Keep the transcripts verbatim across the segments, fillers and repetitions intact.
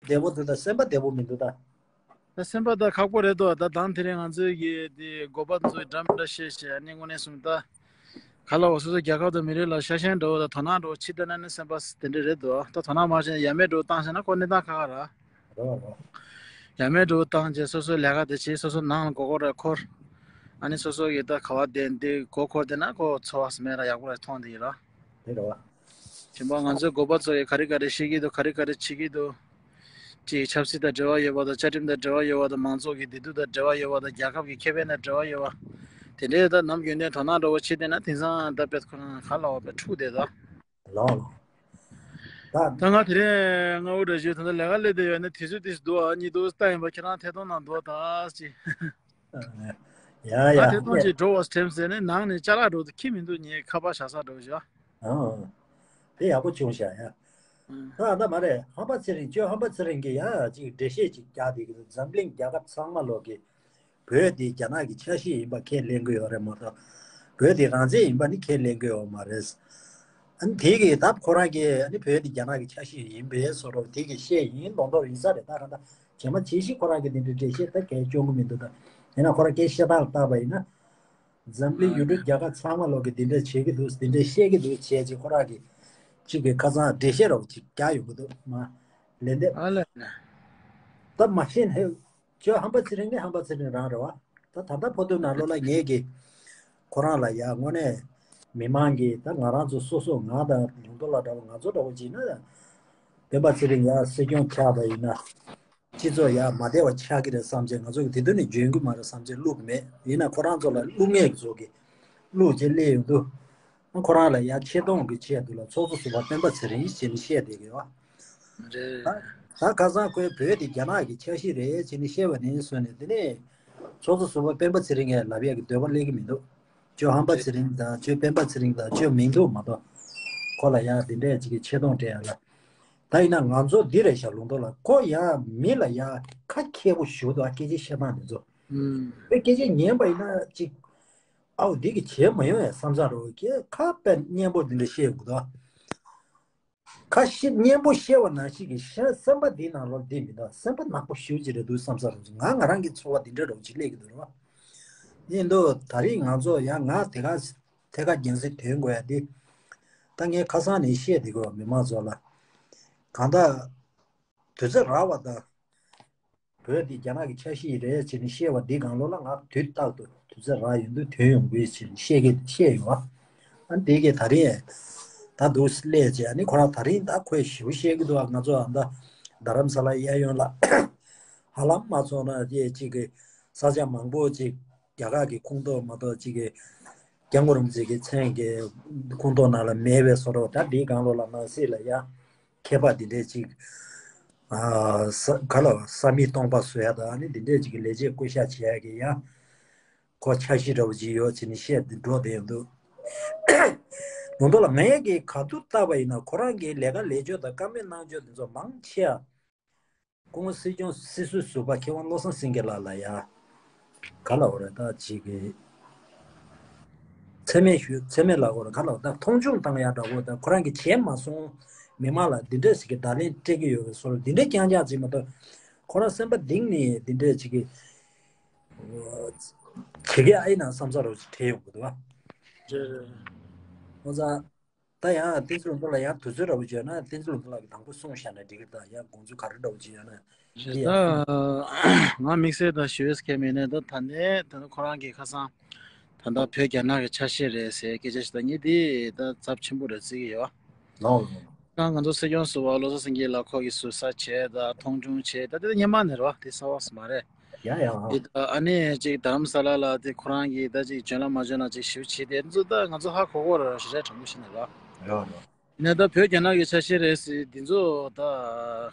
བདེ་པོ་འདུག་ད། སེམས་པ་བདེ་པོ་མི་འདུག་ད། ད་སེམས་པ་ད་ཁག་པོ་རེད་དོ། ད་དང་དེ་རིང་ང་ཚོའི་གི་དེ་འགོ་པ་ཚོའི་འདྲ་མི་འདྲ་བཤད་བཤད་ཨ་ནི་དངོས་གནས་སོང་ད། ག་ལ་འོ་སོ་སོ་རྒྱལ་ཁབ་དང་མི་རིགས་ལ་ཤ་ཞེན་འགྲོ་བ་དང་དོ་སྣང་འགྲོ་བ་ཕྱི་བལྟས་ན་ནི་སེམས་པ་དེ་འདྲ་རེད་དོ། ད་དོ་སྣང་མ་བྱས་ན་ཡ་མེད་འགྲོ་བ་བཏང་བྱས་ན་ཁོ་གནས་སྟངས་ཁག་ཁག་ར། རོ་རོ། ཡ་མེད་འགྲོ་བ་བཏང་བྱས་སོ་སོའི་ལས་ཀ་དེ་བྱས་སོ་སོ་ནང་ལ་མགོ་སྐོར་ར་འཁོར། ཨ་ནི་སོ་སོ་གི་ད་ག་བ་དེ་འདི་མགོ་འཁོར་དེ་ན་ཁོ་ཚོར་བ་སྨད་ར་ཡག་པོ་ར་མཐོང་དེ་ཡིན་ར། དེ་རེད་བ། དེ་འབའ་ང་ཚོའི་འགོ་པ་ཚོ་ཡི་ག་རེ་ག་རེ་བཤད་ཀྱི་འདུག་ག་རེ་ག་རེ་བྱེད་ཀྱི་འདུག་ཅིག་ཆབ་སྲིད་དང་འབྲེལ་བ་ཡོད་པ་དང་བཅའ་ཁྲིམས་དང་འབྲེལ་བ་ཡོད་པ་དང་མང་ཚོགས་ཀྱི་བདེ་སྡུག་དང་འབྲེལ་བ་ཡོད་པ་དང་རྒྱལ་ཁབ་ཀྱི་ཁེ་ཕན་དང་འབྲེལ་བ་ཡོད་པ། དེ་འདྲའི་ད་ནམ་རྒྱུན་ནས་དོ་སྣང་འདྲ་བོ་བྱེད་བསྡད་ན་དེང་སང་ད་དཔེ་ཁོ་རང་ག་ལ་བ་དཔེ་འཁྲུག་བསྡད་ད། ལོ་ལོ། ད། ད་ང་དེ་རིང་སྔ་བོ་འདྲ་ཞིག་ད་ལྟ་ལས་ཀ་ལས་བསྡད་ཡོད་ན་དུས་ཚོད་དུས་སུ་འདུག་ཨ་གཉིད་འདུག་ལྟ་ཡིན་པ་ཁྱེད་རང་ཐད་གཏོང་ནང་འདུག་ད་ཅི། ཡ་ཡ། ད་ཐད་གཏོང་ཅིག་འགྲོ་བ་ཐེམ་ཟེར་ནས་ནང་ནས་ཅ་ལག་འགྲོ་དུ་ཁྱི་མི་འདུག་ཉེ་ཁ་པར་བཞག་ས་འགྲོ་བཞག་ཨང་། དེ་ཡག་པོ་བྱུང་ཤག་ཡ། ཨང་། ད་ཨ་ད་མ་རེད། ཧམ་པ་ཚེ་རིང་ཁྱོད་ཧམ་པ་ཚེ་རིང་གི་ཡ་ཅིག་འགྲེལ་བཤད་ཅིག་རྒྱག་དེ་གི་འཛམ་གླིང་རྒྱལ་ཁབ་ཚང་མ་ལོག་གི་བོད་དེ་རྒྱ་ནག་གི་ཆ་ཤས་ཡིན་པ་ཁས་ལེན་གི་ཡོད་རེད་མ་གཏོགས། བོད་དེ་རང་བཙན་ཡིན་པ་ནི་ཁས་ལེན་གི་ཡོད་མ་རེད། ཨ་ནི་དེ་གི་ད་ཁོ་རང་གི་ཨ་ནི་བོད་དེ་རྒྱ་ནག་གི་ཆ་ཤས་ཡིན་པའི་བཟོ་འདྲ་དེ་གི་བཤད་ཡིན་ལོང་མདོག་ཡིན་ས་རེད། ད་ག་ད་བྱེ་མ་བྱེ་ཤི་ཁོ་རང་གི་དེ་འདྲའི་འགྲེལ་བཤད་ད་གས་སྐྱོན་གི་མི་འདུག་ད་ཡིན་ན་ཁོ་རང་སྐད་བཤད་སྟངས་ལ་བལྟས་པ་ཡིན་ན། འཛམ་གླིང་ཡུལ་གྲུ་རྒྱལ་ཁབ་ཚང་མ་ལོག་གི་འདི་འདྲ་བྱེད་ཀྱི་འདུག་འདི་འདྲ་བཤད་ཀྱི་འདུག་བྱས་ཅིག་ཁོ་རང་གི་གཅིག་གི་ཁ་སང་འགྲེལ་བཤད་རོགས་ཅིག་རྒྱག་ཡོང་གི་འདུག་མ། ལན་འདེབས། ཨ་ལས། ད་མ་ཤེས་ནས་ཁྱོད་ཧམ་པ་ཚེ་རིང་ནི་ཧམ་པ་ཚེ་རིང་རང་རེད་བ། ད་ད་ལྟ་ཕོ་དུ་ནང་ལོགས་ལ་ངེད་ཀྱི་ཁོ་རང་ལ་ཡ་དངོས་གནས་མི་མང་གི་ད་ང་རང་ཚོ་སོ་སོ་ང་དང་ལུང་རྟོགས་ལ་འདྲ་བ་ང་ཚོ་འདྲ་བོ་ཅིག་ན་སྤེན་པ་ཚེ་རིང་ཡ་སྲིད་སྐྱོང་ཆགས་པ་ཡིན་ན། སྤྱི་ཚོགས་ཡར་མ་བདེ་བ་ཆགས་ཀྱི་རེད་བསམ་བྱས་ང་ཚོ་གི་དེ་དུས་ནས་འཇོན་གྱི་མ་རེད་བསམ་བྱས་བླུགས་མེད། ཡིན་ན་ཁོ་རང་ཚོ་ལ་བླུགས་མཁན་གྱི་ཚོ་གི་བླུགས་བྱས་སླེབས་ཡོང་དུས། ཁོ་རང་ལ་ཡར་ཆེ་མཐོང་གི་ཆེད་དུ་ལ་ཚོགས་གཙོ་ཟུར་པ་སྤེན་པ་ཚེ་རིང་ཞེས་ནས་བཤད་བསྡད་ཀྱི་ཡོད། རེད། ད་ད་ཁ་སང་ཁོས་བོད་དེ་རྒྱ་ནག་གི་ཆ་ཤས་རེད་ཅེས་ནས་བཤད་པ་ནས་བཟུང་ནས་དེ་ནས་ཚོགས་གཙོ་ཟུར་པ་སྤེན་པ་ཚེ་རིང་ངས་ལབ་ཡག་གི་འདོད་པ་སླེབས་ཀྱི་མི་འདུག་ཁྱོད་ཧམ་པ་ཚེ་རིང་དང་ཁྱོད་སྤེན་པ་ཚེ་རིང་དང་ཁྱོད་མིང་ཐོགས་མ་གཏོགས། ཁོ་ལ་ཡང་དེ་འདྲས་ཅིག་གི་ཆེ་མཐོང་སྤྲད་ཡ་ལ། ད་ཡིན་ན་ང་ཚོ་འདི་རེད་ཤག་ལུང་རྟོགས་ལགས། ཁོ་ཡང་མི་ལ་ཡང་ཁ་མཁས་པོ་ཞུ་འདུག་ཨ་སྐད་ཆ་བཤད་སྟངས་འདི་ཚོ། ཨུམ། ཁོས་སྐད་ཆ་ཉན་པ་ཡིན་ན་ཅིག་ཨའོ་འདི་གི་བྱེད་མ་ཡོང་ཡ་བསམ་ས་རོ་ཁྱེད་ཁ་དཔེ་སྙན་པོ་འདི་འདྲ་བཤད་ཡོང་གི་འདུག་ཁ་ཤས་སྙན་པོ་བཤད་པ་ནང་བཞིན་གྱི་ཤ་སེམས་པ་འདི་ནང་ལོགས་འདི་མི་འདུག་སེམས་པ་ནག་པོ་ཞེ་པོ་ཅིག་རེད་འདུག་བསམ་ས་རོ། ང་ང་རང་གི་ཚོར་བ་འདི་འདྲ་རོ་ཅིག་སླེབས་ཀྱི་འདུག་རོ། ཡིན་འདུག་ད་རིང་ང་ཚོ་ཡང་ང་དེ་ག་ཐད་ཀ་རྒྱང་སྲིང་ཐོན་དགོས་ཡ་འདི། ད་ངས་ཁ་སང་ནས་བཤད་བསྡད་དགོས་མི་མང་ཚོ་ལ། གང་ལྟར། དུས་ཚོད་རག་པ་དང་། བོད་འདི་རྒྱ་ནག་གི་ཆ་ཤས་རེད་ཅེས་ནས་བཤད་པ་འདི་སྒང་ལོགས་ལ་ང་དུས་རྟག་ཏུ་དུས་ཚོད་རག་ཡོང་དུས་ཐོན་ཡོང་དགོས་ཅེས་ནས་བཤད་ཀྱི་བཤད་ཡོད་པ། ཨ་འདི་གས་ད་རིང་ད་འདུག་སླེབས་རྗེས་ཨ་ནི་ཁོ་རང་ད་རིང་ད་ཁོས་ཞེ་པོ་བཤད་ཀྱི་འདུག་ང་ཚོ་ཨ་ད་རྡ་རམ་ས་ལ་གཡས་གཡོན་ལ་ཧ་ལམ་མ་ཚོགས་ན་ཅེས་ཅིག་གི་ས་ཆ་མང་པོ་ཅིག་རྒྱ་གར་གྱི་ཁོངས་གཏོགས་མ་གཏོགས་ཅིག་གི་སྐྱབས་མགོན་རིན་པོ་ཆེ་གི་མཚན་གྱི་ཁོངས་གཏོགས་ནང་ལ་མེད་པའི་བཟོ་འདྲ་ད་འདིའི་སྒང་ལོགས་ལ་ནང་སྲིད་ལ་ཡ། མཁས་པ་འདི་འདྲས་ཅིག་ཨ་ས་ག་ལ་ས་མིག་སྟོང་པ་བཟོ་ཡ་དང་ཨ་ནི་འདི་འདྲས་ཅིག་གི་ལས་བྱེད་བསྐོ་བཞག་བྱེད་ཡ་གི་ཡང་ཁོ་འཆར་གཞི་འདྲ་བོ་ཅིག་ཡོད་ཅེས་ནས་བཤད་དེ་འགྲོ་བསྡད་ཡོང་དུས། ལུང་རྟོགས་ལགས་ངས་ཀྱི་ག་དུས་བལྟས་པ་ཡིན་ན་ཁོ་རང་གི་ལས་ཀ་ལས་ཕྱོད་དང་བཀའ་མོལ་གནང་ཕྱོད་འདི་ཚོ་མང་ཆེ་བ་སྐུ་ངོ་སྲིད་སྐྱོང་སྲིད་ཟུར་ཟུར་པ་མཁས་དབང་བློ་བཟང་སེང་གེ་ལགས་ལ་ཡ། ག་ལ་འོ་རེད་ད་ཅིག་གི། མཚན་སྨད་ཞུ་མཚན་སྨད་ལ་འོ་རེད་ག་ལ་འོ་ད་མཐོང་ཆུང་བཏང་ཡ་འདྲ་བོ་ད་ཁོ་རང་གི་བྱས་མ་སོང་། མི་མང་ལ་འདི་འདྲས་ཞིག་གི་བརྡ་ལན་སྤྲད་ཀྱི་ཡོད་པའི་བཟོ་འདི་འདྲས་རྐྱང་རྐྱང་ཅིག་མ་གཏོགས། ཁོ་རང་སེམས་པ་གཏིང་ནས་འདི་འདྲས་ཅིག་གི། བྱེད་ཀྱི་ཨ་ཡིན་ན་བསམ་ས་རོ་ཞིག་དྲན་ཡོང་གི་འདུག་བ། རེད་རེད། ཁོ་ཚ། ད་ཡང་བསྟན་འཛིན་ལུང་རྟོགས་ལགས་ཡང་དུས་ཚོད་འདྲ་བོ་བྱས་ན་བསྟན་འཛིན་ལུང་རྟོགས་ལགས་ཀྱིས་དང་པོ་གསུངས་བཞག་ན་འགྲིག་གི། ད་ཡང་དགོངས་ཚུལ་ག་རེ་འདྲ་བོ་ཅིག་ཡོད་ན་འདི་ཡང་། ད་ང་དམིགས་བསལ་དང་ཞུ་ཡས་གལ་མེད་ནས་ད་ད་ནས་ད་ནི་ཁོ་རང་གིས་ཁ་སང་ད་ལྟ་བོད་རྒྱ་ནག་གི་ཆ་ཤས་རེད་ཟེར་སྐད་ཆ་ཞིག་ད་ངས་འདི་ད་ཚབས་ཆེན་པོ་རེད་བརྩི་གི་ཡོད། ལའོ། ད་ང་ཚོ་སྲིད་སྐྱོང་ཟུར་པ་བློ་བཟང་སེང་གེ་ལགས་ཁོ་གིས་ཟུར་ཟ་བྱས་ད་མཐོང་ཆུང་བྱས་ད་དེ་ད་སྔོན་མ་ནས་རེད་བ། དེ་གསར་པ་ཞིག་མ་རེད། ཡ་ཡ། འདི་ད་ཨ་ནི་ཅིག་དྷ་རམ་ས་ལ་ལ་དེ་ཁོ་རང་གིས་ད་ཅིག་འཇོན་ལ་མ་འཇོན་ལ་ཅིག་ཞིབ་བྱས་དེ་ཚོ་ད་ང་ཚོ་ཧ་གོ་གོ་ར་ཞེ་དྲག་དྲང་པོ་ཞིག་ནས་ར། ཡ་ཡ། ནས་ད་བོད་རྒྱ་ནག་གི་ཆ་ཤས་རེད་ཟེར་འདི་ཚོ་ད་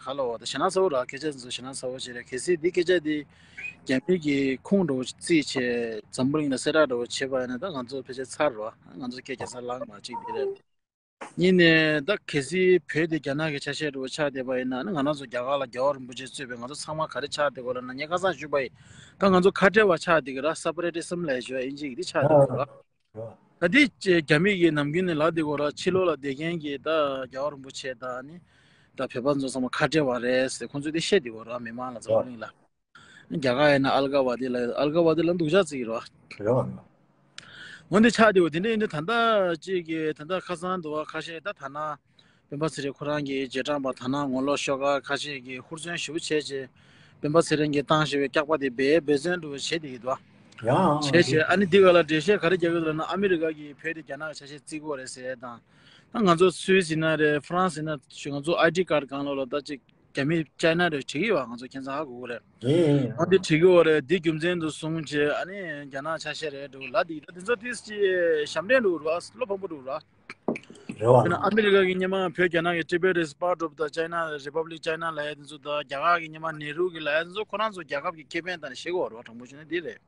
ག་ལ་འོ་ད་ཞེ་ན་ཚ་བོ་ར་སྐད་ཆ་འདི་ཚོ་ཞེ་ན་ཚ་བོ་ཞིག་རེད། གལ་སྲིད་འདི་སྐད་ཆ་འདི་རྒྱ་མི་གི་ཁུངས་འདྲ་བོ་རྩིས་བྱས་འཛམ་བུ་གླིང་ལ་གསལ་བསྒྲགས་འདྲ་བོ་བྱས་པ་ཡིན་ན་ད་ང་ཚོ་ཕལ་ཆེར་ཚར་ར། ང་ཚོ་སྐད་རྒྱག་ས་ལངས་མ་ཅིག་འདི་རེད། གཉིས་ནས་ད་གལ་སྲིད་བོད་དེ་རྒྱ་ནག་གི་ཆ་ཤས་འདྲ་བོ་ཆགས་བསྡད་པ་ཡིན་ན་ནི་ང་རང་ཚོ་རྒྱ་གར་ལ་རྒྱལ་བ་རིན་པོ་ཆེ་གཙོས་པའི་ང་ཚོ་ཚང་མ་ག་རེ་ཆགས་བསྡད་དགོས་ལབ་ན་ངས་ཁ་སང་ཞུས་པ་ཡིན། ད་ང་ཚོ་ཁ་བྲལ་བ་ཆགས་བསྡད་ཀྱི་ར། སེ་པ་རེ་ཊི་ཟམ་ལབ་ཞུ་བ་ཨིན་ཇི་གི་འདི་ཆགས་བསྡད་ཀྱི་ར། ད་འདི་རྒྱ་མི་གིས་ནམ་རྒྱུན་ནས་ལབ་བསྡད་ཀྱི་ཡོད་ར། ཕྱི་ལོགས་ལ་བསྡད་མཁན་གྱི་ད་རྒྱལ་བ་རིན་པོ་ཆེ་དང་ནི་ ད་བོད་པ་ཚོ་ཚང་མ་ཁ་བྲལ་བ་རེད་ཟེར་ཁོང་ཚོས་དེ་བཤད་བསྡད་ཡོད་རེད་མི་མང་ལ་འཛམ་བུ་གླིང་ལ། རྒྱ་གར་ཡིན་ན་ཨལ་ག་བ་དི་ལ་ཨལ་ག་བ་དི་ལ་སྡུག་ཅག་བརྩི་གི་རེད་བ། རེད་བ། འོན་ཏེ་ཆགས་བསྡད་ཡོད་དེ་འདྲ་ཡིན་དུས་ད་ལྟ་གཅིག་གི་ད་ལྟ་ཁ་སང་འདུག་བ། ཁ་ཤས་ད་ཐ་ན་སྤེན་པ་ཚེ་རིང་ཁོ་རང་གི་རྗེས་འབྲང་པ་ད་ན་ངོ་ལོག་ཤོག་ཁག་ཁ་ཤས་ཀྱིས་ཧུར་བརྩོན་ཞེ་པོ་བྱས་རྗེས་སྤེན་པ་ཚེ་རིང་གིས་བཏང་བཞིན་པའི་སྐྱག་པ་དེ་འབད་འབད་བརྩོན་འདུག་བྱས་བསྡད་ཀྱི་འདུག་བ། ཡང་བྱས་བྱས་ཨ་ནི་འདི་ག་ལ་འགྲེལ་བཤད་ག་རེ་རྒྱག་གི་འདུག་ལབ་ན་ཨ་མི་རི་ཀ་གིས་བོད་དེ་རྒྱ་ནག་གི་ཆ་ཤས་བརྩི་གི་ཡོད་རེད་ཟེར་དང་། ད་ང་ཚོ་སུད་སི་ཡིན་ན་རེད། ཧྥ་རན་སི་ཡིན་ན་ང་ཚོ་ཨའི་ཌི་ཀར་སྒང་ལོགས་ལ་ད་ཅིག་རྒྱ་མི་ཅའི་ན་རེད་བྲིས་ཡོད་བ། ང་ཚོ་ཁྱེད་ཚོ་ཧ་གོ་གི་རེད། ཨེ་ཨང་དེ་བྲིས་ཀྱི་ཡོད་རེད། འདི་རྒྱུ་མཚན་དུ་བཟུང་བྱས་ཨ་ནི་རྒྱ་ནག་ཆ་ཤས་རེད་འདུག་ལབ་འདི་ད་དེ་ཚོ་ཏིས་ཅི་ཞབས་འདྲེན་འདུག་ར། བློ་ཕམ་པོ་འདུག་ར། རེད་བ། ཨ་མི་རི་ཀ་གི་སྔོན་མ་བོད་རྒྱ་ནག་གི་Tibet is part of the China Republic China ལབ་ཡ་དེ་ཚོ་ད་རྒྱ་གར་གི་སྔོན་མ་ནེ་རུ་གི་ལབ་ཡ་དེ་ཚོ་ཁོ་རང་ཚོ་རྒྱལ་ཁབ་ཀྱི་ཁེ་ཕན་དང་ཤེས་གོ་ར། དྲང་པོ་བཤད་ན་འདི་རེད།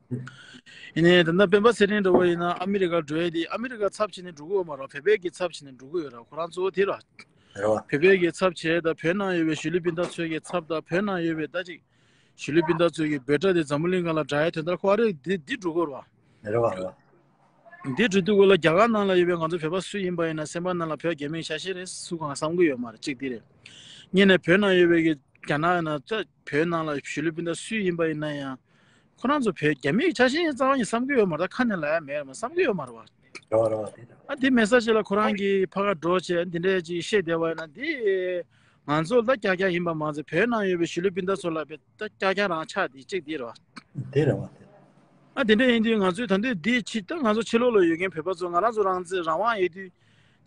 ཡིན་ནའི་ད་ལྟ་སྤེན་པ་ཚེ་རིང་འདྲ་བོ་ཡིན་ན་ཨ་མི་རི་ཀ་འགྲོ་ཡ་དེ་ཨ་མི་རི་ཀ་ཚབ་བྱས་ནས་འགྲོ་གི་ཡོད་མ་རེད། བོད་པའི་གི་ཚབ་བྱས་ནས་འགྲོ་གི་ཡོད་ར། ཁོ་རང་གཙོ་བོ་དེ་ར། རེད་བ། བོད་པའི་གི་ཚབ་བྱས་དང་བོད་ནང་ཡོད་པའི་གཞིས་ལུས་སྤུན་ཟླ་ཚོའི་གི་ཚབ་དང་བོད་ནང་ཡོད་པའི་ད་ཅིག་གཞིས་ལུས་སྤུན་ཟླ་ཚོའི་གི་འབོད་སྒྲ་དེ་འཛམ་བུ་གླིང་སྒང་ལ་བསྒྲགས་ཡ་དོན་དག་ཁོ་ཨ་རེ་འདི་འདི་འགྲོ་གི་ཡོད་ར། རེད་བ། རེད་བ། འདི་འགྲོ་དུས་སྐོར་ལ་རྒྱ་གར་ནང་ལ་ཡོད་པའི་ང་ཚོ་བོད་པ་སུ་ཡིན་པ་ཡིན་ན་སེམས་པ་ནང་ལ་བོད་རྒྱ་མིའི་ཆ་ཤས་རེད་སུ་གང་བསམ་གི་ཡོད་མ་རེད། གཅིག་འདི་རེད། གཉིས་ནས་བོད་ནང་ཡོད་པའི་གི་རྒྱ་ནག་ཡིན་ན་ད་བོད་ནང་ལ་གཞིས་ལུས་སྤུན་ཟླ་སུ་ཡིན་པ་ཡིན་ན་ཡང་ཁོ་རང་ཚོ་བོད་རྒྱ་མིའི་ཆ་ཤས་ཡིན་རྩ་བ་ནས་བསམ་གི་ཡོད་མ་རེད། ད་ཁ་ནས་ལབ་ཡ་མེད་རེད་མ་བསམ་གི་ཡོད་མ་རེད་བ། རེད་བ་རེད་བ། དེ་འདྲ། ཨ་འདི་མེད་ས་ཅིག་ལ་ཁོ་རང་གིས་ཕ་ག་འགྲོ་བྱས་འདི་འདྲས་ཅིག་བཤད་བསྡད་པ་ཡིན་ན་འདི་ང་ཚོ་ལ་ད་ཀྱག་ཀྱག་ཡིན་པ་མ་ཚད་བོད་ནང་ཡོད་པའི་གཞིས་ལུས་སྤུན་ཟླ་ཚོ་ལ་བས་ད་ཀྱག་ཀྱག་རང་ཆགས་འདི་གཅིག་འདི་རེད་བ། དེ་རེད་བ། ཨ་དེ་འདྲ་ཡིན་དུས་ང་ཚོས་ད་འདོད་འདི་ཕྱི་ད་ང་ཚོ་ཕྱི་ལོགས་ལ་ཡོད་མཁན་བོད་པ་ཚོ་ང་རང་ཚོ་རང་བཙན་རང་དབང་ཡོད་དུས།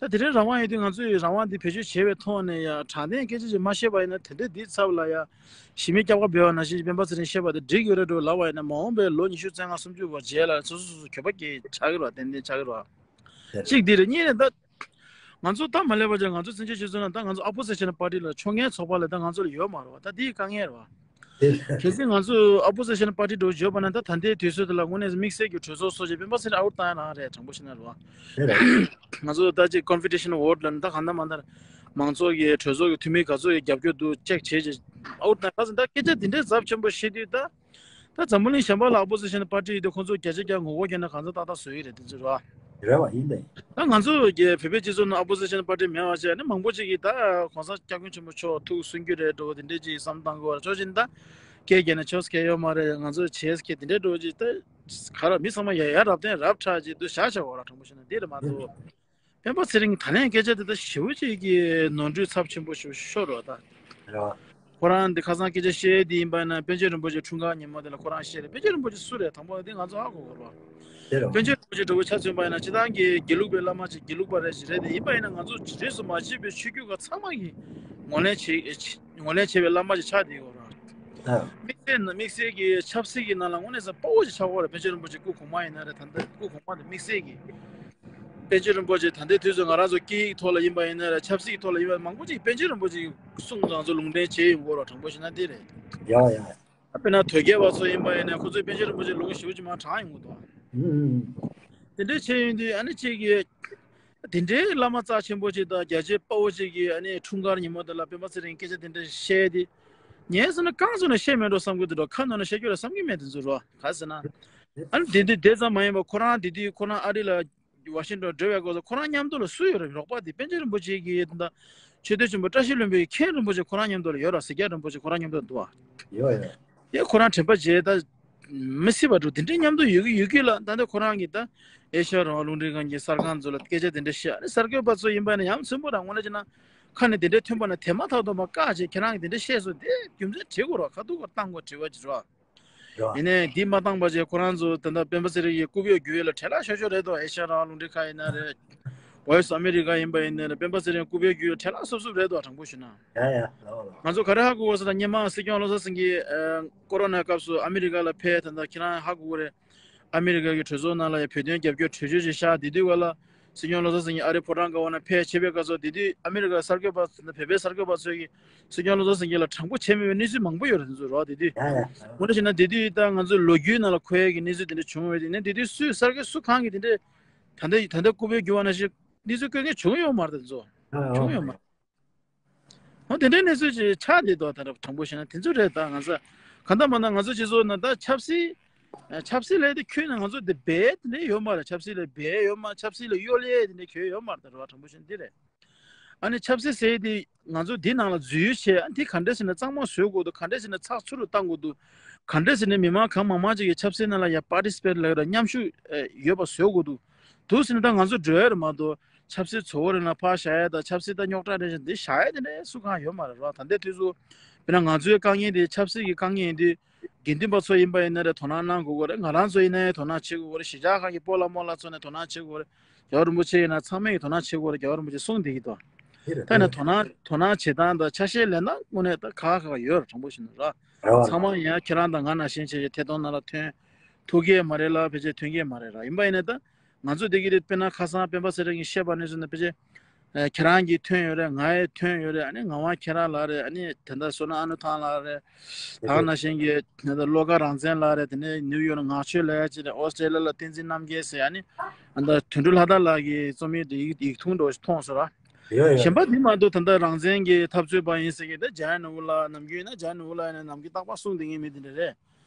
ད་དེ་རིང་རང་དབང་ཡོད་དུས་ང་ཚོས་རང་དབང་འདི་བེད་སྤྱོད་བྱས་པའི་ཐོག་ནས་ཡང་དྲང་བདེན་སྐད་ཆ་ཅིག་མ་བཤད་པ་ཡིན་ན་དེ་འདྲ་འདིའི་ཚབ་ལ་ཡང་གཞི་མེད་སྐྱབས་ཁ་འབུལ་བ་ནང་བཞིན་སྤེན་པ་ཚེ་རིང་བཤད་པ་དེ་འགྲིག་ཡོད་རེད་འགྲོ་ལབ་པ་ཡིན་ན་མ་འོངས་པའི་ལོ་ཉི་ཤུ་རྩ་ལྔ་སུམ་ཅུ་བར་རྗེས་ལ་སོ་སོ་སོ་སོ་གྱོད་པ་སྐྱེ་ཆགས་ཀྱི་རེད་བ། ཏན་ཏན་ཆགས་ཀྱི་རེད་བ། གཅིག་འདི་རེད། གཉིས་ནས་ད། ང་ཚོ་ད་མ་སླེབས་པ་ཅིག་ང་ཚོ་བཙན་བྱོལ་སྤྱི་ཚོགས་ནང་ད་ང་ཚོ་opposition party ལ་ཕྱོགས་འགལ་ཚོགས་པ་ལ་ད་ང་ཚོ་ལ་ཡོད་མ་རེད་བ། ད་འདི་དཀའ་ངལ་རེད་བ། གལ་སྲིད་ང་ཚོ་opposition party འགྲོ་བརྗོད་པ་ན་ད་ད་ལྟའི་དུས་ཚོད་དེ་ལ་དངོས་གནས་དམིགས་བསལ་གྱི་གྲོས་ཚོགས་སོགས་ཀྱི་སྤེན་པ་ཚེ་རིང་out བཏང་ཡ་རང་རེད། དྲང་པོ་བཤད་ན་རེད་བ། ང་ཚོ་ད་ཅིག་confidential vote ལ་ནི་ད་གང་ལྟར་མ་ལྟར་མང་ཚོགས་ཀྱི་གྲོས་ཚོགས་ཀྱི་འཐུས་མི་ག་ཚོད་ཀྱི་རྒྱབ་སྐྱོར་འདུག་check བྱས་རྗེས་out བཏང་ཡ། ད་སྐད་ཆ་འདི་འདྲའི་ཚབས་ཆེན་པོ་བཤད་དུས་ད། ད་འཛམ་བུ་གླིང་གཞན་པ་ལ་opposition party ཡོད་དུས་ཁོང་ཚོ་བརྒྱ་ཆ་བརྒྱ་ངོ་རྒོལ་བརྒྱབ་ན་གང་ཚ་ཏག་ཏག་བཟོ་ཡི་རེད་དེ་ཚོ་རེད་བ། རེད་བ་ཡིན་ད་ཡིན། ད་ང་ཚོ་གི་བོད་པའི་སྤྱི་ཚོགས་ནང་opposition party མེད་པ་བྱས་ནས་མང་པོ་ཅིག་གིས་ད་གོང་ས་སྐྱབས་མགོན་ཆེན་པོ་མཆོག་ཐུགས་སུན་རྒྱུ་རེད་འགྲོ་དེ་འདྲས་ཅིག་བསམ་བཏང་གི་བ་ར། ཆོག་ཅིག་ད་སྐད་རྒྱག་ན་ཆོག་སྐད་ཡོད་མ་རེད། ང་ཚོ་བྱས་སྐད་དེ་འདྲས་འགྲོ་ཅིག་ད་ག་ར་མི་ཚང་མ་ཡ་ཡ་རབ་བརྟན་རབ་ཁྲ་ཅིག་ཏུ་བཞག་བྱ་བ་ར། དྲང་པོ་བཤད་ན་འདི་རེད་མ་གཏོགས། སྤེན་པ་ཚེ་རིང་ད་ལན་སྐད་ཆ་དེ་ད་ཞེ་པོ་ཅིག་གི་ནོར་འཁྲུལ་ཚབས་ཆེན་པོ་ཞིག་ཤོར་བ་ད། རེད་བ། ཁོ་རང་འདི་ཁ་སང་སྐད་ཆ་བཤད་དེ་ཡིན་པ་ན་པཎ་ཆེན་རིན་པོ་ཆེ་འཁྲུངས་སྐར་ཉིན་མོ་དེ་ལ་ཁོ་རང་བཤད་རེད། པཎ་ཆེན་རིན་པོ་ཆེ་སུ་རེད་དང་པོ་དེ་ང་ཚོ་ཧ་གོ་དགོས་རེད་བ། དེ་རེད་བ། པཎ་ཆེན་རིན་པོ་ཆེ་འདྲ་བོ་ཆ་མཚོན་པ་ཡིན་ན་སྤྱི་བཏང་གི་དགེ་ལུགས་པའི་བླ་མ་ཅིག་དགེ་ལུགས་པ་རེད་ཅིག་རེད་དེ་ཡིན་པ་ཡིན་ན་ང་ཚོ་རིས་སུ་མ་ཆད་པའི་ཆོས་བརྒྱུད་ཁག་ཚང་མ་གིས་ངོས་ལེན་བྱེད་ངོས་ལེན་བྱས་པའི་བླ་མ་ཅིག་ཆགས་བསྡད་ཡོད་རེད། ཨ། དམིགས་བསལ་ན་དམིགས་བསལ་གྱི་ཆབ་སྲིད་ཀྱི་ནང་ལ་དངོས་གནས་ས་དཔའ་བོ་ཅིག་ཆགས་ཀྱི་ཡོད་རེད། པཎ་ཆེན་རིན་པོ་ཆེ་སྐུ་གོང་མ་ཡིན་ན་རེད། ད་ལྟ་སྐུ་གོང་མ་དེ་དམིགས་བསལ་གྱི། པཎ་ཆེན་རིན་པོ་ཆེ་ད་ལྟའི་དུས་སུ་ང་རང་ཚོ་སྐད་ཡིག་ཐོག་ལ་ཡིན་པ་ཡིན་ན་རེད། ཆབ་སྲིད་ཀྱི་ཐོག་ལ་ཡིན་པ་མང་པོ་ཅིག་པཎ་ཆེན་རིན་པོ་ཆེའི་གསུང་ང་ཚོ་ལུང་འདྲེན་བྱས་ཡོང་གི་ཡོད་རེད། དྲང་པོ་བཤད་ན་དེ་རེད། ཡ་ཡ། ད་དཔེར་ན་དོལ་རྒྱལ་བ་ཚོ་ཡིན་པ་ཡིན་ན་རེད། ཁོ་ཚོས་པཎ་ཆེན་རིན་པོ་ཆེ་ལུང་ཞེ་པོ་ཅིག་མར་དྲངས་ཡོང་གི་འདུག་ཨ། ཨུ་ཨུ། དེ་འདྲའི་བྱས་ཡོང་དུས་ཨ་ནི་གཅིག་གིས། དེ་འདྲའི་བླ་མ་རྩ་ཆེན་པོ་ཅིག་དང་རྒྱལ་གཅེས་དཔའ་བོ་ཅིག་གིས་ཨ་ནི་འཁྲུངས་སྐར་ཉིན་མོ་དེ་ལ་སྤེན་པ་ཚེ་རིང་སྐད་ཆ་དེ་འདྲ་བཤད་དེ། ངས་བསམ་ན་རྐང་བཙུགས་ནས་བཤད་མེད་འགྲོ་བསམ་གྱི་འདུག་འགྲོ། ཁ་ནང་ནས་བཤད་རྒྱུ་རེད་བསམ་གྱི་མེད་དེ་ཚོ་རོ། ག་ཟེར་ན། ཨ་ནི་དེ་དུས་དེ་ཙམ་མ་ཡིན་པར་ཁོ་རང་དེ་དུས་ཁོ་རང་ཨ་རི་ལ་ཝ་ཤིང་ཊོན་འགྲོ་བའི་སྐབས་སུ་ཁོ་རང་མཉམ་དུ་ལ་སུ་ཡོད་རེད། རོགས་པ་དེ་པཎ་ཆེན་རིན་པོ་ཆེ་གི་ད་ཆོས་དོན་ཆེན་པོ་བཀྲ་ཤིས་ལྷུན་པོའི་མཁན་རིན་པོ་ཆེ་ཁོ་རང་མཉམ་དུ་ལ་ཡོད་ར། གཟིག་རྒྱལ་རིན་པོ་ཆེ་ཁོ་རང་མཉམ་དུ་འདུག་བ། ཡོད་ཡོད། དེ་ཁོ་རང་དྲན་པ་བརྗེད་ད། མི་སྲིད་པ་འགྲོ་དེ་འདྲའི་མཉམ་དུ་ཡོད་ཀྱི་ཡོད་ཀྱི་ལ། ད་ལྟ་ཁོ་རང་གིས་ད་ཨེ་ཤ་ཡ་རང་དབང་རླུང་འཕྲིན་ཁང་གི་གསར་ཁང་ཚོ་ལ་སྐད་ཆ་དེ་འདྲ་བཤད། ཨ་ནི་གསར་འགོད་པ་ཚོ་ཡིན་པ་ནི་ཡང་མཚོན་པོ་རང་ངོ་ལ་བྱས་ན་ཁ་ནས་དེ་འདྲའི་ཐོན་པ་ན་དེ་མ་ཐག་ཏུ་མ་བཀག་བྱས་ཁྱེད་རང་གིས་དེ་འདྲ་བཤད་སོང་། དེ་རྒྱུ་མཚན་དྲི་དགོས་རོགས། ཁ་ཐུག་གོ་བཏང་དགོས་དྲི་བ་ཅིག་རོགས། རེད་བ། ཡིན་ནའི་འདི་མ་བཏང་པ་བྱས་ཁོ་རང་ཚོ་ད་ལྟ་སྤེན་པ་ཚེ་རིང་གི་རྐུབ་གཡོག་རྒྱུག་ཡས་ལ་བྲེལ་བ་ཤོར་ཤོར་རེད་དོ། ཨེ་ཤ་ཡ་རང་དབང་རླུང་འཕྲིན་ཁང་ཡིན་ན་རེད། Voice America ཡིན་པ་ཡིན་ནའི་སྤེན་པ་ཚེ་རིང་རྐུབ་གཡོག་རྒྱུག་ཡས་བྲེལ་བ་སུབ་སུབ་རེད་དོ། དྲང་པོ་ཞུ་ན། ཡ་ཡ་ལའོ་ལའོ། ང་ཚོ་ག་རེ་ཧ་གོ་དགོས་ཟེར་ན་སྔོན་མ་སྲིད་སྐྱོང་བློ་བཟང་སེང་གེ་ཨ་ཀོ་རོ་ནའི་སྐབས་སུ་ཨ་མི་རི་ཀ་ལ་ཕེབས། ད་ལྟ་ཁྱེད་རང་ཧ་གོ་གི་རེད། ཨ་མི་རི་ཀ་གི་གྲོས་ཚོགས་ནང་ལ་ཡང་བོད་དོན་རྒྱབ་སྐྱོར་གྲོས་ཆོད་ཅིག་བཞག་དེ་དུས་ག་ལ་སྲིད་སྐྱོང་བློ་བཟང་སེང་གེ་ཨ་རིའི་ཕོ་བྲང་སྒང་བ་ན་ཕེབས་བྱས་པའི་སྐབས་སུ་དེ་དུས་ཨ་མི་རི་ཀ་གསར་འགོད་པ་བོད་པའི་གསར་འགོད་པ་ཚོས་ཀྱིས་སྲིད་སྐྱོང་བློ་བཟང་སེང་གེ་ལ་དྲང་པོ་བྱས་མེད་པའི་གནས་ཚུལ་མང་པོ་ཡོད་རེད། དེ་ཚོ་རོགས་དེ་དུས། ཡ་ཡ། དངོས་གནས་བྱས་ན་དེ་དུས་ད་ང་ཚོའི་ལོ་རྒྱུས་ནང་ལ་འཁོད་ཡས་ཀྱི་གནས་ཚུལ་དེ་འདྲ་བྱུང་བས། དེ་ནས་དེ་དུས་སུས་གསར་འགོད་སུ་གང་གིས་དེ་འདྲ་ད་ལྟ་ད་ལྟ་རྐུབ་གཡོག་རྒྱུག་པ་ནང་བཞིན་གནས་ཚུལ་བཀོད་མཁན་བྱུང་ཡོད་མ་རེད། དེ་ཚོ་ཡ་ཡ། བྱུང་ཡོད་མ་རེད། འོ་དེ་འདྲའི་གནས་ཚུལ་ཅིག་ཆགས་བསྡད་འདུག་ད་དྲང་པོ་བཤད་ན་དེ་ཚོ་རེད། ད་ང་ཚོ་གང་ལྟར་མ་ན་ང་ཚོ་སྤྱི་ཚོགས་ནང་ད་ཆབ་སྲིད་ཆབ་སྲིད་ལས་དེ་ཁྱོན་ནས་ང་ཚོ་དེ་འབད་དེ་འདྲ་ཡོད་མ་རེད། ཆབ་སྲིད་ལ་འབད་ཡོད་མ། ཆབ་སྲིད་ལ་གཡོ་ལས་དེ་འདྲ་གྱོད་ཡོད་མ་རེད། ད་རེད་བ། དྲང་པོ་བཤད་ན་འདི་རེད། ཨ་ནི་ཆབ་སྲིད་ཟེར་དེ་ང་ཚོ་འདི་ནང་ལ་འཛུལ་ཡུལ་བྱས། ཨ་ནི་འདི་ག་འདྲ་ཟེར་ན་གཙང་མ་བཟོ་དགོས་འདུག་ག་འདྲ་ཟེར་ན་ཚགས་ཚུད་དུ་བཏང་དགོས་འདུག་ག་འདྲ་ཟེར་ན་མི་མང་གང་མང་མང་ཅིག་གིས་ཆབ་སྲིད་ནང་ལ་ཡ་པར་ཊི་སི་པེ་ཊི་ལབ་ཡ་མཉམ་ཞུགས་ཡོད་པ་བཟོ་དགོས་འདུག་འདུག་ཟེར་ན་ད་ང་ཚོ་འགྲོ་ཡ་རེད་མ་གཏོགས། ཆབ་སྲིད་བཟོ་བོ་རེད་ན་ཕར་བཞག་ཡ་དང་། ཆབ་སྲིད་ད་རྙོག་དྲ་རེད་ཅེས་འདི་བཞག་ཡ་དེ་འདྲ་སུ་གང་ཡོད་མ་རེད་ར། ད་ལྟའི་དུས་སུ་དཔེར་ན་ང་ཚོའི་དཀའ་ངལ་དེ་ཆབ་སྲིད་ཀྱི་དཀའ་ངལ་ཡིན་དུས། དགེ་འདུན་པ་ཚོ་ཡིན་པ་ཡིན་ན་རེད། དོ་སྣང་གནང་དགོས་ཀྱི་རེད། ང་རང་ཚོ་ཡིན་ན་ཡང་དོ་སྣང་བྱེད་དགོས་ཀྱི་རེད། གཞིས་ཆགས་ཁག་གི་སྤོ་ལགས་རྨོ་ལགས་ཚོ་ནས་དོ་སྣང་བྱེད་དགོས་ཀྱི་རེད། རྒྱལ་བ་རིན་པོ་ཆེ་ཡིན་ན་ཚང་མས་ཀྱིས་དོ་སྣང་བྱེད་དགོས་རེད། རྒྱལ་བ་རིན་པོ་ཆེ་གསུངས་བསྡད་ཀྱི་འདུག་དེ་རེད། ད་ཡིན་ན་དོ་སྣང་དོ་སྣང་བྱེད་སྟངས་དང་ཆ་ཤས་ལེན་སྟངས་དངོས་གནས་ད་ཁག་ཁག་ཡོད་རེད། དྲང་པོ་ཞུ་ན་ར། རེད་བ། ཚང་མ་ཡང་ཁྱེད་རང་དང་ང་ནང་བཞིན་བྱས་བྱས་ཐད་གཏོང་ནང་ལ་ཐོན་ཐུབ་ཀྱི་མ་རེད་ལ། ཕལ་ཆེར་ཐོན་གྱི་མ་རེད་ར། ཡིན་པ་ཡིན་ན་ད་ང་ཚོ་བསྡད་ཀྱི་རེད། དཔེར་ན་ཁ་སང་སྤེན་པ་ཚེ་རིང་གིས་བཤད་པ་ནས་བཟུང་ནས་ཕལ་ཆེར། ཨ། ཁྱེད་རང་གིས་ཐོན་ཡོད་རེད། ང་ཡང་ཐོན་ཡོད་རེད། ཨ་ནི་ངག་དབང་ཁྱེད་རང་ལགས་རེད། ཨ་ནི་ད་ལྟ་བསོད་ནམས་ཨ་ནུ་ཐང་ལགས་རེད། ད་ག་ནང་བཞིན་གྱི་ད་ལྟ་བློ་དགའ་རང་བཙན་ལགས་རེད། དེ་ནས་ནིའུ་ཡོག་ནས་ངག་ཆོས་ལབ་ཡ་ཅིག་རེད། ཨོ་སི་ཀྲེ་ལི་ཡ་ལ་བསྟན་འཛིན་རྣམ་རྒྱལ་ཟེར། ཨ་ནི་ཨ་ད་དོན་གྲུབ་ལྷ་དར་ལགས་ཀྱི་རྩོམ་ཡིག་དེ་ཡིག་ཡིག་ཐུང་འདྲ་བོ་ཞིག་མཐོང་སོང་ར། ཡོད་ཡོད། གཞན་པ་འདི་མ་གཏོགས་ད་ལྟ་རང་བཙན་གྱི་འཐབ་རྩོད་པ་ཡིན་ཟེར་མཁན་དེ་ཇ་ནུ་ལགས། ནམ་རྒྱུན་ཡིན་ན་ཇ་ནུ་ལགས་ཡིན་ན་ནམ་རྒྱུན་རྟག་པར་གསུངས་བསྡད་མཁན་མི་དེ་འདྲ་རེད།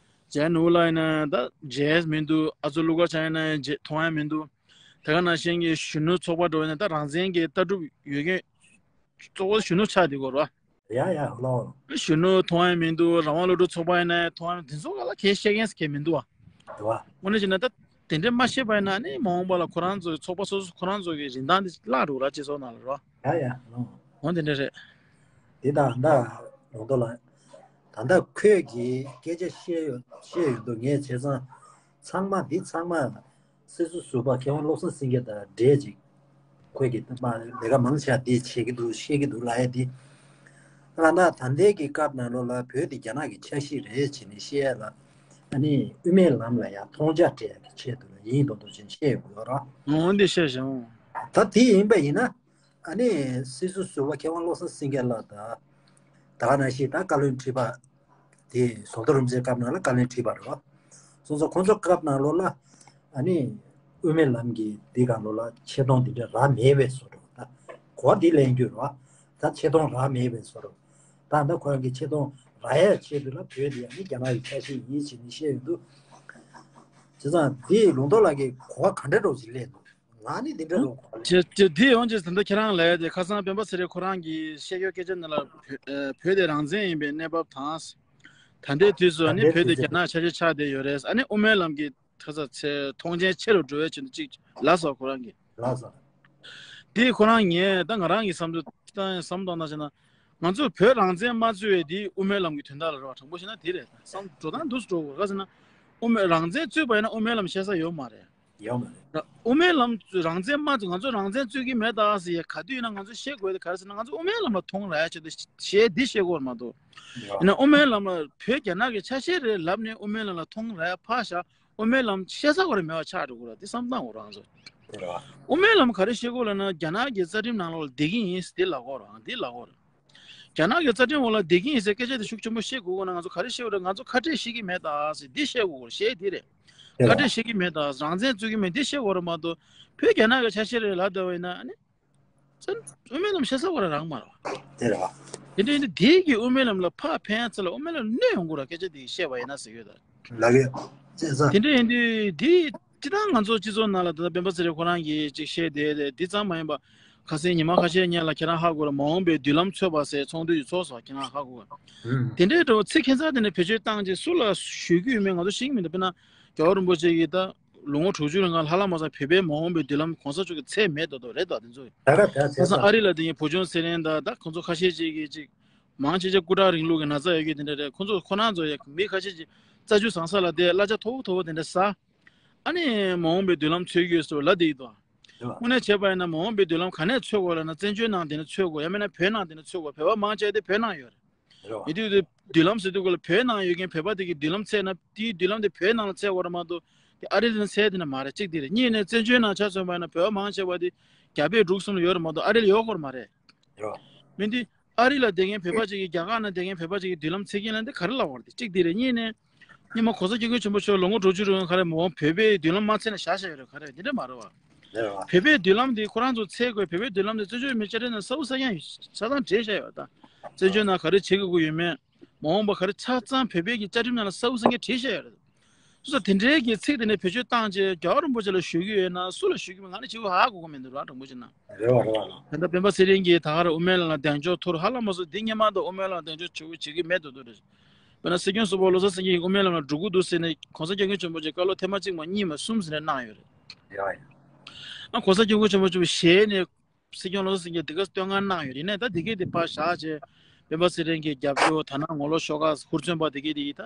ཇ་ནུ་ལགས་ཡིན་ན་ད་ཇེ་ཨེས་མི་འདུག་ཨ་ཚོ་ཀླུ་མཁར་བྱམས་ཡིན་ན་ཇེ་མཐོང་ཡ་མི་འདུག་དེ་ག་ནང་བཞིན་གྱི་གཞོན་ནུ་ཚོགས་པ་འདྲ་བོ་ཡིན་ན་ད་རང་བཙན་གྱི་ལྟ་གྲུབ་ཡོད་མཁན་གཙོ་བོ་གཞོན་ནུ་ཆགས་བསྡད་ཀྱི་ཡོད་རེད་བ། ཡ་ཡ་ལོ། གཞོན་ནུ་མཐོང་ཡ་མི་འདུག་རང་དབང་སློབ་ཕྲུག་ཚོགས་པ་ཡིན་ན་མཐོང་ཡ་མི་འདུག་དེ་ཚོ་ག་ལ་གས་བཤད་མཁན་ཟེར་མཁན་མི་འདུག་བ། རེད་བ། དངོས་གནས་བྱས་ན་ད་དེ་འདྲས་མ་བཤད་པ་ཡིན་ན་ནི་མ་འོངས་པ་ལ་ཁོ་རང་ཚོ་གི་ཚོགས་པ་སོ་སོ་ཁོ་རང་ཚོ་གི་རིན་ཐང་དེ་བརླག་འགྲོ་ར། སྤྱི་ཚོགས་ནང་ལ་རེད་བ། ཡ་ཡ་ལོ། འོ་དེ་འདྲ་རེད། དེ་དང་ད་ལོ་ཏོ་ལ། ད་ལྟ་ཁོས་ཀྱིས་སྐད་ཆ་བཤད་ཡོད་བཤད་ཡོད་འདུག་ངས་བྱས་ཙང་། ཚང་མ་འདི་ཚང་མ་སྲིད་ཟུར་ཟུར་པ་མཁས་དབང་བློ་བཟང་སེང་གེ་དང་འབྲེལ་ཅིག་ཁོས་ཀྱིས་ད་མ་ལས་ཀ་མང་ཆེ་བ་འདི་བྱེད་ཀྱི་འདུག་བཤད་ཀྱི་འདུག་ལབ་ཡ་འདི། ད་ལྟ་ད་ལྟའི་གི་སྐབས་ནང་ལོགས་ལ་བོད་འདི་རྒྱ་ནག་གི་ཆ་ཤས་རེད་བྱས་ནས་བཤད་ཡ་ལ། ཨ་ནི་དབུ་མའི་ལམ་ལ་ཡང་མཐོང་རྒྱ་སྤྲད་ཡ་གི་ཆེད་དུ་ལ་ཡིན་མདོག་མདོག་བྱས་བཤད་ཡོད་ར། འོ་འདི་བཤད་བཞག་ད་དེ་ཡིན་པ་ཡིན་ན། ཨ་ནི་སྲིད་ཟུར་ཟུར་པ་མཁས་དབང་བློ་བཟང་སེང་གེ་ལགས་དང་། ད་ག་ནང་བཞིན་ད་བཀའ་བློན་ཁྲི་པ་དེ་ཟམ་གདོང་རིན་པོ་ཆེའི་སྐབས་ནང་ལ་བཀའ་བློན་ཁྲི་པ་རེད་བ། སོང་ཙང་ཁོང་ཚོ་སྐབས་ནང་ལོགས་ལ་ཨ་ནི་དབུ་མའི་ལམ་གྱི་འདི་སྒང་ལོགས་ལ་ཆེ་མཐོང་འདི་འདྲ་རག་མེད་པའི་བཟོ་འདྲ། ད་གོ་བ་འདི་ལེན་རྒྱུ་རེད་བ། ད་ཆེ་མཐོང་རག་མེད་པའི་བཟོ་འདྲ། ད་ད་ཁོ་རང་གི་ཆེ་མཐོང་རག་ཡ་ཆེད་དུ་ལ་བོད་འདི་ཨ་ནི་རྒྱ་ནག་གི་ཆ་ཤས་ཡིན་ཞེས་ནི་བཤད་ཡོད་འདུག་བྱས་ཙང་འདི་ལུང་རྟོགས་ལགས་ཀྱིས་གོ་བ་ག་འདྲ་འདྲ་བོ་ཞིག་ལེན་འདུག་ང་ནི་འདི་འདྲ་རུ་གོ་ལ། ཅེ་ཅེ་འདི་ཡོང་ཅེས་ད་ལྟ་ཁྱེད་རང་ལབ་ཡ་དེ་ཁ་སང་སྤེན་པ་ཚེ་རིང་ཁོ་རང་གིས་བཤད་རྒྱུ་སྐད་ཆ་ནང་ལ་བོད་ཨ་བོད་དེ་རང་བཙན་ཡིན་པའི་གནས་བབ་དང་། ད་ལྟའི་དུས་སུ་ཨ་ནི་བོད་དེ་རྒྱ་ནག་ཆ་ཤས་ཆགས་བསྡད་ཡོད་རེད། ཨ་ནི་དབུ་མའི་ལམ་གྱི་ཁ་ས་ཚེ་མཐོང་ཆེན་ཆེ་རུ་འགྲོ་བའི་ཆེད་དུ་གཅིག་ལབ་སོང་ཁོ་རང་གིས། ལགས་སོ། དེ་ཁོ་རང་ངས་ད་ང་རང་གི་བསམ་ཚུལ་ད་བསམ་སྟངས་ནང་བྱས་ན། ང་ཚོས་བོད་རང་བཙན་མ་རྩོད་ཡས་དེ་དབུ་མའི་ལམ་གྱི་དོན་དག་ལ་རེད་བ། དྲང་པོ་བཤད་ན་དེ་རེད། བསམ་འགྲོ་སྟངས་འདུག་སེ་འགྲོ་དགོས་ག་ཟེར་ན། དབུ་མའི་རང་བཙན་རྩོད་པ་ཡིན་ན་དབུ་མའི་ལམ་བཤད་ས་ཡོད་མ་རེད། ཡོད་མ་རེད། དབུ་མའི་ལམ་རང་བཙན་མ་རྩོད་ང་ཚོ་རང་བཙན་རྩོད་ཀྱི་མེད་ད་ཟེར་ཡས་ག་དུས་ཡིན་ན་ང་ཚོ་བཤད་དགོས་དེ་ག་རེ་ཟེར་ན་ང་ཚོ་དབུ་མའི་ལམ་ལ་མཐོང་རག་ཡ་ཆེད་དུ་བཤད་འདི་བཤད་དགོས་རེད་མ་གཏོགས། ཡོད། ཡིན་ན་དབུ་མའི་ལམ་ལ་བོད་རྒྱ་ནག་གི་ཆ་ཤས་རེད་ལབ་ནས་དབུ་མའི་ལམ་ལ་མཐོང་རག་ཡ་ཕར་བཞག་དབུ་མའི་ལམ་བཤད་ས་ག་རེ་མེད་པ་ཆགས་འགྲོ་གི་རེད། འདི་བསམ་སྟངས་འོ་རང་ཚོ། དེ་རེད་བ། དབུ་མའི་ལམ་ག་རེ་བཤད་དགོས་ལབ་ན་རྒྱ་ནག་གི་རྩ་ཁྲིམས་ནང་ལོགས་ལ་བསྡད་ཀྱི་ཡིན་ཟེར་འདི་ལབ་དགོས་རེད། འདི་ལབ་དགོས་རེད། རྒྱ་ནག་གི་རྩ་ཁྲིམས་འོག་ལ་བསྡད་ཀྱི་ཡིན་ཟེར་སྐད་ཆ་དེ་ཤུགས་ཆེན་པོ་བཤད་དགོས་དགོས་ན་ང་ཚོ་ག་རེ་བཤད་དགོས་རེད། ང་ཚོ་ཁ་བྲལ་བཤད་ཀྱི་མེད་ད་ཟེར་འདི་བཤད་དགོས་རེད། གཞས་འདི་རེད། དེ་ཁ་རེད་བྲལ་བཤད་ཀྱི་མེད་ད་རང་བཙན་རྩོད་ཀྱི་མེད་འདི་བཤད་དགོས་རེད་མ་གཏོགས་བོད་རྒྱ་ནག་གི་ཆ་ཤས་རེད་ལབ་བསྡད་པ་ཡིན་ན་ཨ་ནི། ཙན་དབུ་མའི་ལམ་བཤད་ས་ག་རེ་རག་མ་རེད་བ། དེ་རེད་བ། དེ་འདྲ་ཡིན་དུས་དེའི་གི་དབུ་མའི་ལམ་ལ་ཕར་ཕན་ཡ་ཚེ་ལ་དབུ་མའི་ལམ་གནོད་ཡོང་གི་རེད། སྐད་ཆ་དེ་བཤད་པ་ཡིན་ན་ཟེར་གྱི་ཡོད་ད། ལགས་ཡོད། བྱས་ཙང་། དེ་འདྲ་ཡིན་དུས་དེ་སྤྱིར་བཏང་ང་ཚོ་སྤྱི་ཚོགས་ནང་ལ་ད་ལྟ་སྤེན་པ་ཚེ་རིང་ཁོ་རང་གིས་ཅིག་བཤད་བསྡད་དེ་འདི་ཙམ་མ་ཡིན་པ། ཁ་སང་ཉི་མ་ཁ་ཤས་སྔོན་ལ་ཁྱེད་རང་ཧ་གོ་ར། མ་འོངས་པའི་མདུན་ལམ་འཚོལ་བ་ཟེར་ཚོགས་འདུ་ཞིག་ཚོགས་སོང་། ཁྱེད་རང་ཧ་གོ་ག་ཧུམ། དེ་འདྲའི་འདྲ་བོ་ཚིག་ཁྱད་མཚར་དེ་འདྲ་བེད་སྤྱོད་བཏང་རྗེས་སུ་ལ་ཞུ་རྒྱུ་ཡོད་མེད་ང་ཚོ་ཤེས་ཀྱི་མི་འདུག་དཔེར་ན་རྒྱལ་བ་རིན་པོ་ཆེ་གིས་ད་ལོ་ངོ་དྲུག་ཅུ་རིང་ག་ལྷ་ལྷ་མ་ས་བོད་པའི་མ་འོངས་པའི་མདུན་ལམ་གོང་ས་མཆོག་གི་ཚད་མེད་མདོག་མདོག་རེད་ད་དེ་ཚོ། ད་ག་ད་ཁ་ཚད་སང་ད། ཨ་རི་ལ་དེ་ཡིན་བུ་ཆུང་ཚེ་རིང་ད་ད་ཁོང་ཚོ་ཁ་ཤས་ཅིག་གིས་ཅིག་མང་ཆེ་ཆ་སྐུ་དྲག་རིང་ལུགས་ཀྱི་ན་ཚ་ཡོད་ཀྱི་དེ་འདྲ་རེད། ཁོང་ཚོ་ཁོ་རང་ཚོ་ཡ་མི་ཁ་ཤས་ཅིག་རྩྭ་ཆུ་བཟང་ས་ལ་བསྡད་གླ་ཆ་མཐོ་པོ་མཐོ་པོ་དེ་འདྲ་ཟ། ཨ་ནི་མ་འོངས་པའི་མདུན་ལམ་འཚོལ་གྱི་ཡོད་ཟེར་བ་ལབ་བསྡད་ཡོད་དོ། རེད་བ། དངོས་གནས་བྱས་པ་ཡིན་ན་མ་འོངས་པའི་མདུན་ལམ་ག་ནས་འཚོལ་དགོས་ལབ་ན་བཙན་བྱོལ་ནང་དེ་ནས་འཚོལ་དགོས། ཡང་མིན་ན་བོད་ནང་དེ་ནས་འཚོལ་དགོས། བོད་པ་མང་ཆེ་བ་དེ་བོད་ནང་ཡོད་རེད། རེད་བ། ཡིན་དུས་དེ་མདུན་ལམ་ཟེར་དུས་སྐབས་ལ་བོད་ནང་ཡོད་མཁན་བོད་པ་དེ་གི་མདུན་ལམ་འཚོལ་ན་དེའི་མདུན་ལམ་དེ་བོད་ནང་ལ་འཚོལ་དགོས་རེད་མ་གཏོགས་དེ་ཨ་རི་ལ་འཚོལ་དེ་ན་མ་རེད། གཅིག་དེ་རེད། གཉིས་ནས་བཙན་བྱོལ་ནང་ཆ་མཚོན་པ་ཡིན་ན་བོད་པ་མང་ཆེ་བ་དེ་རྒྱ་བལ་འབྲུག་གསུམ་ལ་ཡོད་རེད་མ་གཏོགས་ཨ་རི་ལ་ཡོད་དགོས་རེད་མ་རེད། རེད་བ། མིན་དེ། ཨ་རི་ལ་བསྡད་མཁན་བོད་པ་ཅིག་གིས་རྒྱ་གར་ནང་བསྡད་མཁན་བོད་པ་ཅིག་གི་མདུན་ལམ་འཚོལ་གྱིན་ལབ་འདི་ག་རེ་ལབ་པ་རེད། གཅིག་འདི་རེད། གཉིས་ནས་སྔོན་མ་གོང་ས་སྐྱབས་མགོན་ཆེན་པོ་མཆོག་ལོ་ངོ་དྲུག་ཅུ་རིང་ག་རེ་མ་འོངས་བོད་པའི་མདུན་ལམ་མ་འཚོལ་ནས་བཞག་བཞག་ཡོད་རེད། ག་རེ་འདི་འདྲ་མ་རེད་བ། རེད་བ། བོད་པའི་མདུན་ལམ་འདི་ཁོ་རང་ཚོ་འཚོལ་དགོས། བོད་པའི་མདུན་ལམ་འདི་བཙན་བྱོལ་མི་བཅའ་ཁྲིམས་ནང་གསལ་པོ་གསལ་རྐྱང་ཡོད། ཆ་ཚང་བྲིས་བཞག་ཡོད་ད། བཙན་བྱོལ་ནང་ག་རེ་བྱེད་དགོས་ཀྱི་ཡོད་མེད། མ་འོངས་པ་ག་རེ་ཆ་ཚང་བོད་པའི་གི་བཅའ་ཁྲིམས་ནང་ལ་གསལ་པོ་གསལ་རྐྱང་བྲིས་བཞག་ཡོད་རེད། སོ་སོ་དེ་འདྲའི་གི་ཚིག་དེ་ནས་བེད་སྤྱོད་བཏང་རྗེས་རྒྱལ་བ་རིན་པོ་ཆེ་ལ་ཞུ་གི་ཡོད་ན་སུ་ལ་ཞུ་གི་མིན་ང་ནི་ཅིག་ཧ་གོ་གི་མི་འདུག་ར། དྲང་པོ་བྱས་ན། རེད་བ་རེད་བ་ལགས། ད་ལྟ་སྤེན་པ་ཚེ་རིང་གིས་ད་ག་རང་དབུ་མའི་ལམ་ལ་གདེང་འཇོག་ཐོར་ཧ་ལམ་མ་སོང་། འདི་སྔོན་མ་དང་དབུ་མའི་ལམ་གདེང་འཇོག་བྱེད་དགོས་བྱེད་ཀྱི་མེད་དོ་དོ་རེད། དཔེར་ན་སྲིད་སྐྱོང་ཟུར་པ་བློ་བཟང་སེང་གེ་ཡིས་དབུ་མའི་ལམ་ལ་འགྲོ་གི་འདུག་ཟེར་ནས་གོང་ས་སྐྱབས་མགོན་ཆེན་པོ་མཆོག་བཀའ་སློབ་ཐེངས་མ་གཅིག་མ་གཉིས་མ་གསུམ་ཟེར་ནས་གནང་ཡོད་རེད། ཡ་ཡ། ཨ་གོང་ས་སྐྱབས་མགོན་ཆེན་པོ་མཆོག་ཞལ་ནས་སྲིད་སྐྱོང་བློ་བཟང་སེང་གེས་དེ་ག་བསྟོད་བསྔགས་གནང་ཡོད་རེད། ཡིན་ནའི་ད་དེ་གས་དེ་ཕར་བཞག་བྱས་སྤེན་པ་ཚེ་རིང་གི་རྒྱབ་སྐྱོར་ད་ནང་ངོ་ལོག་ཤོག་ཁག་ཧུར་བརྩོན་པ་དེ་གས་དེ་ཡིས་ད་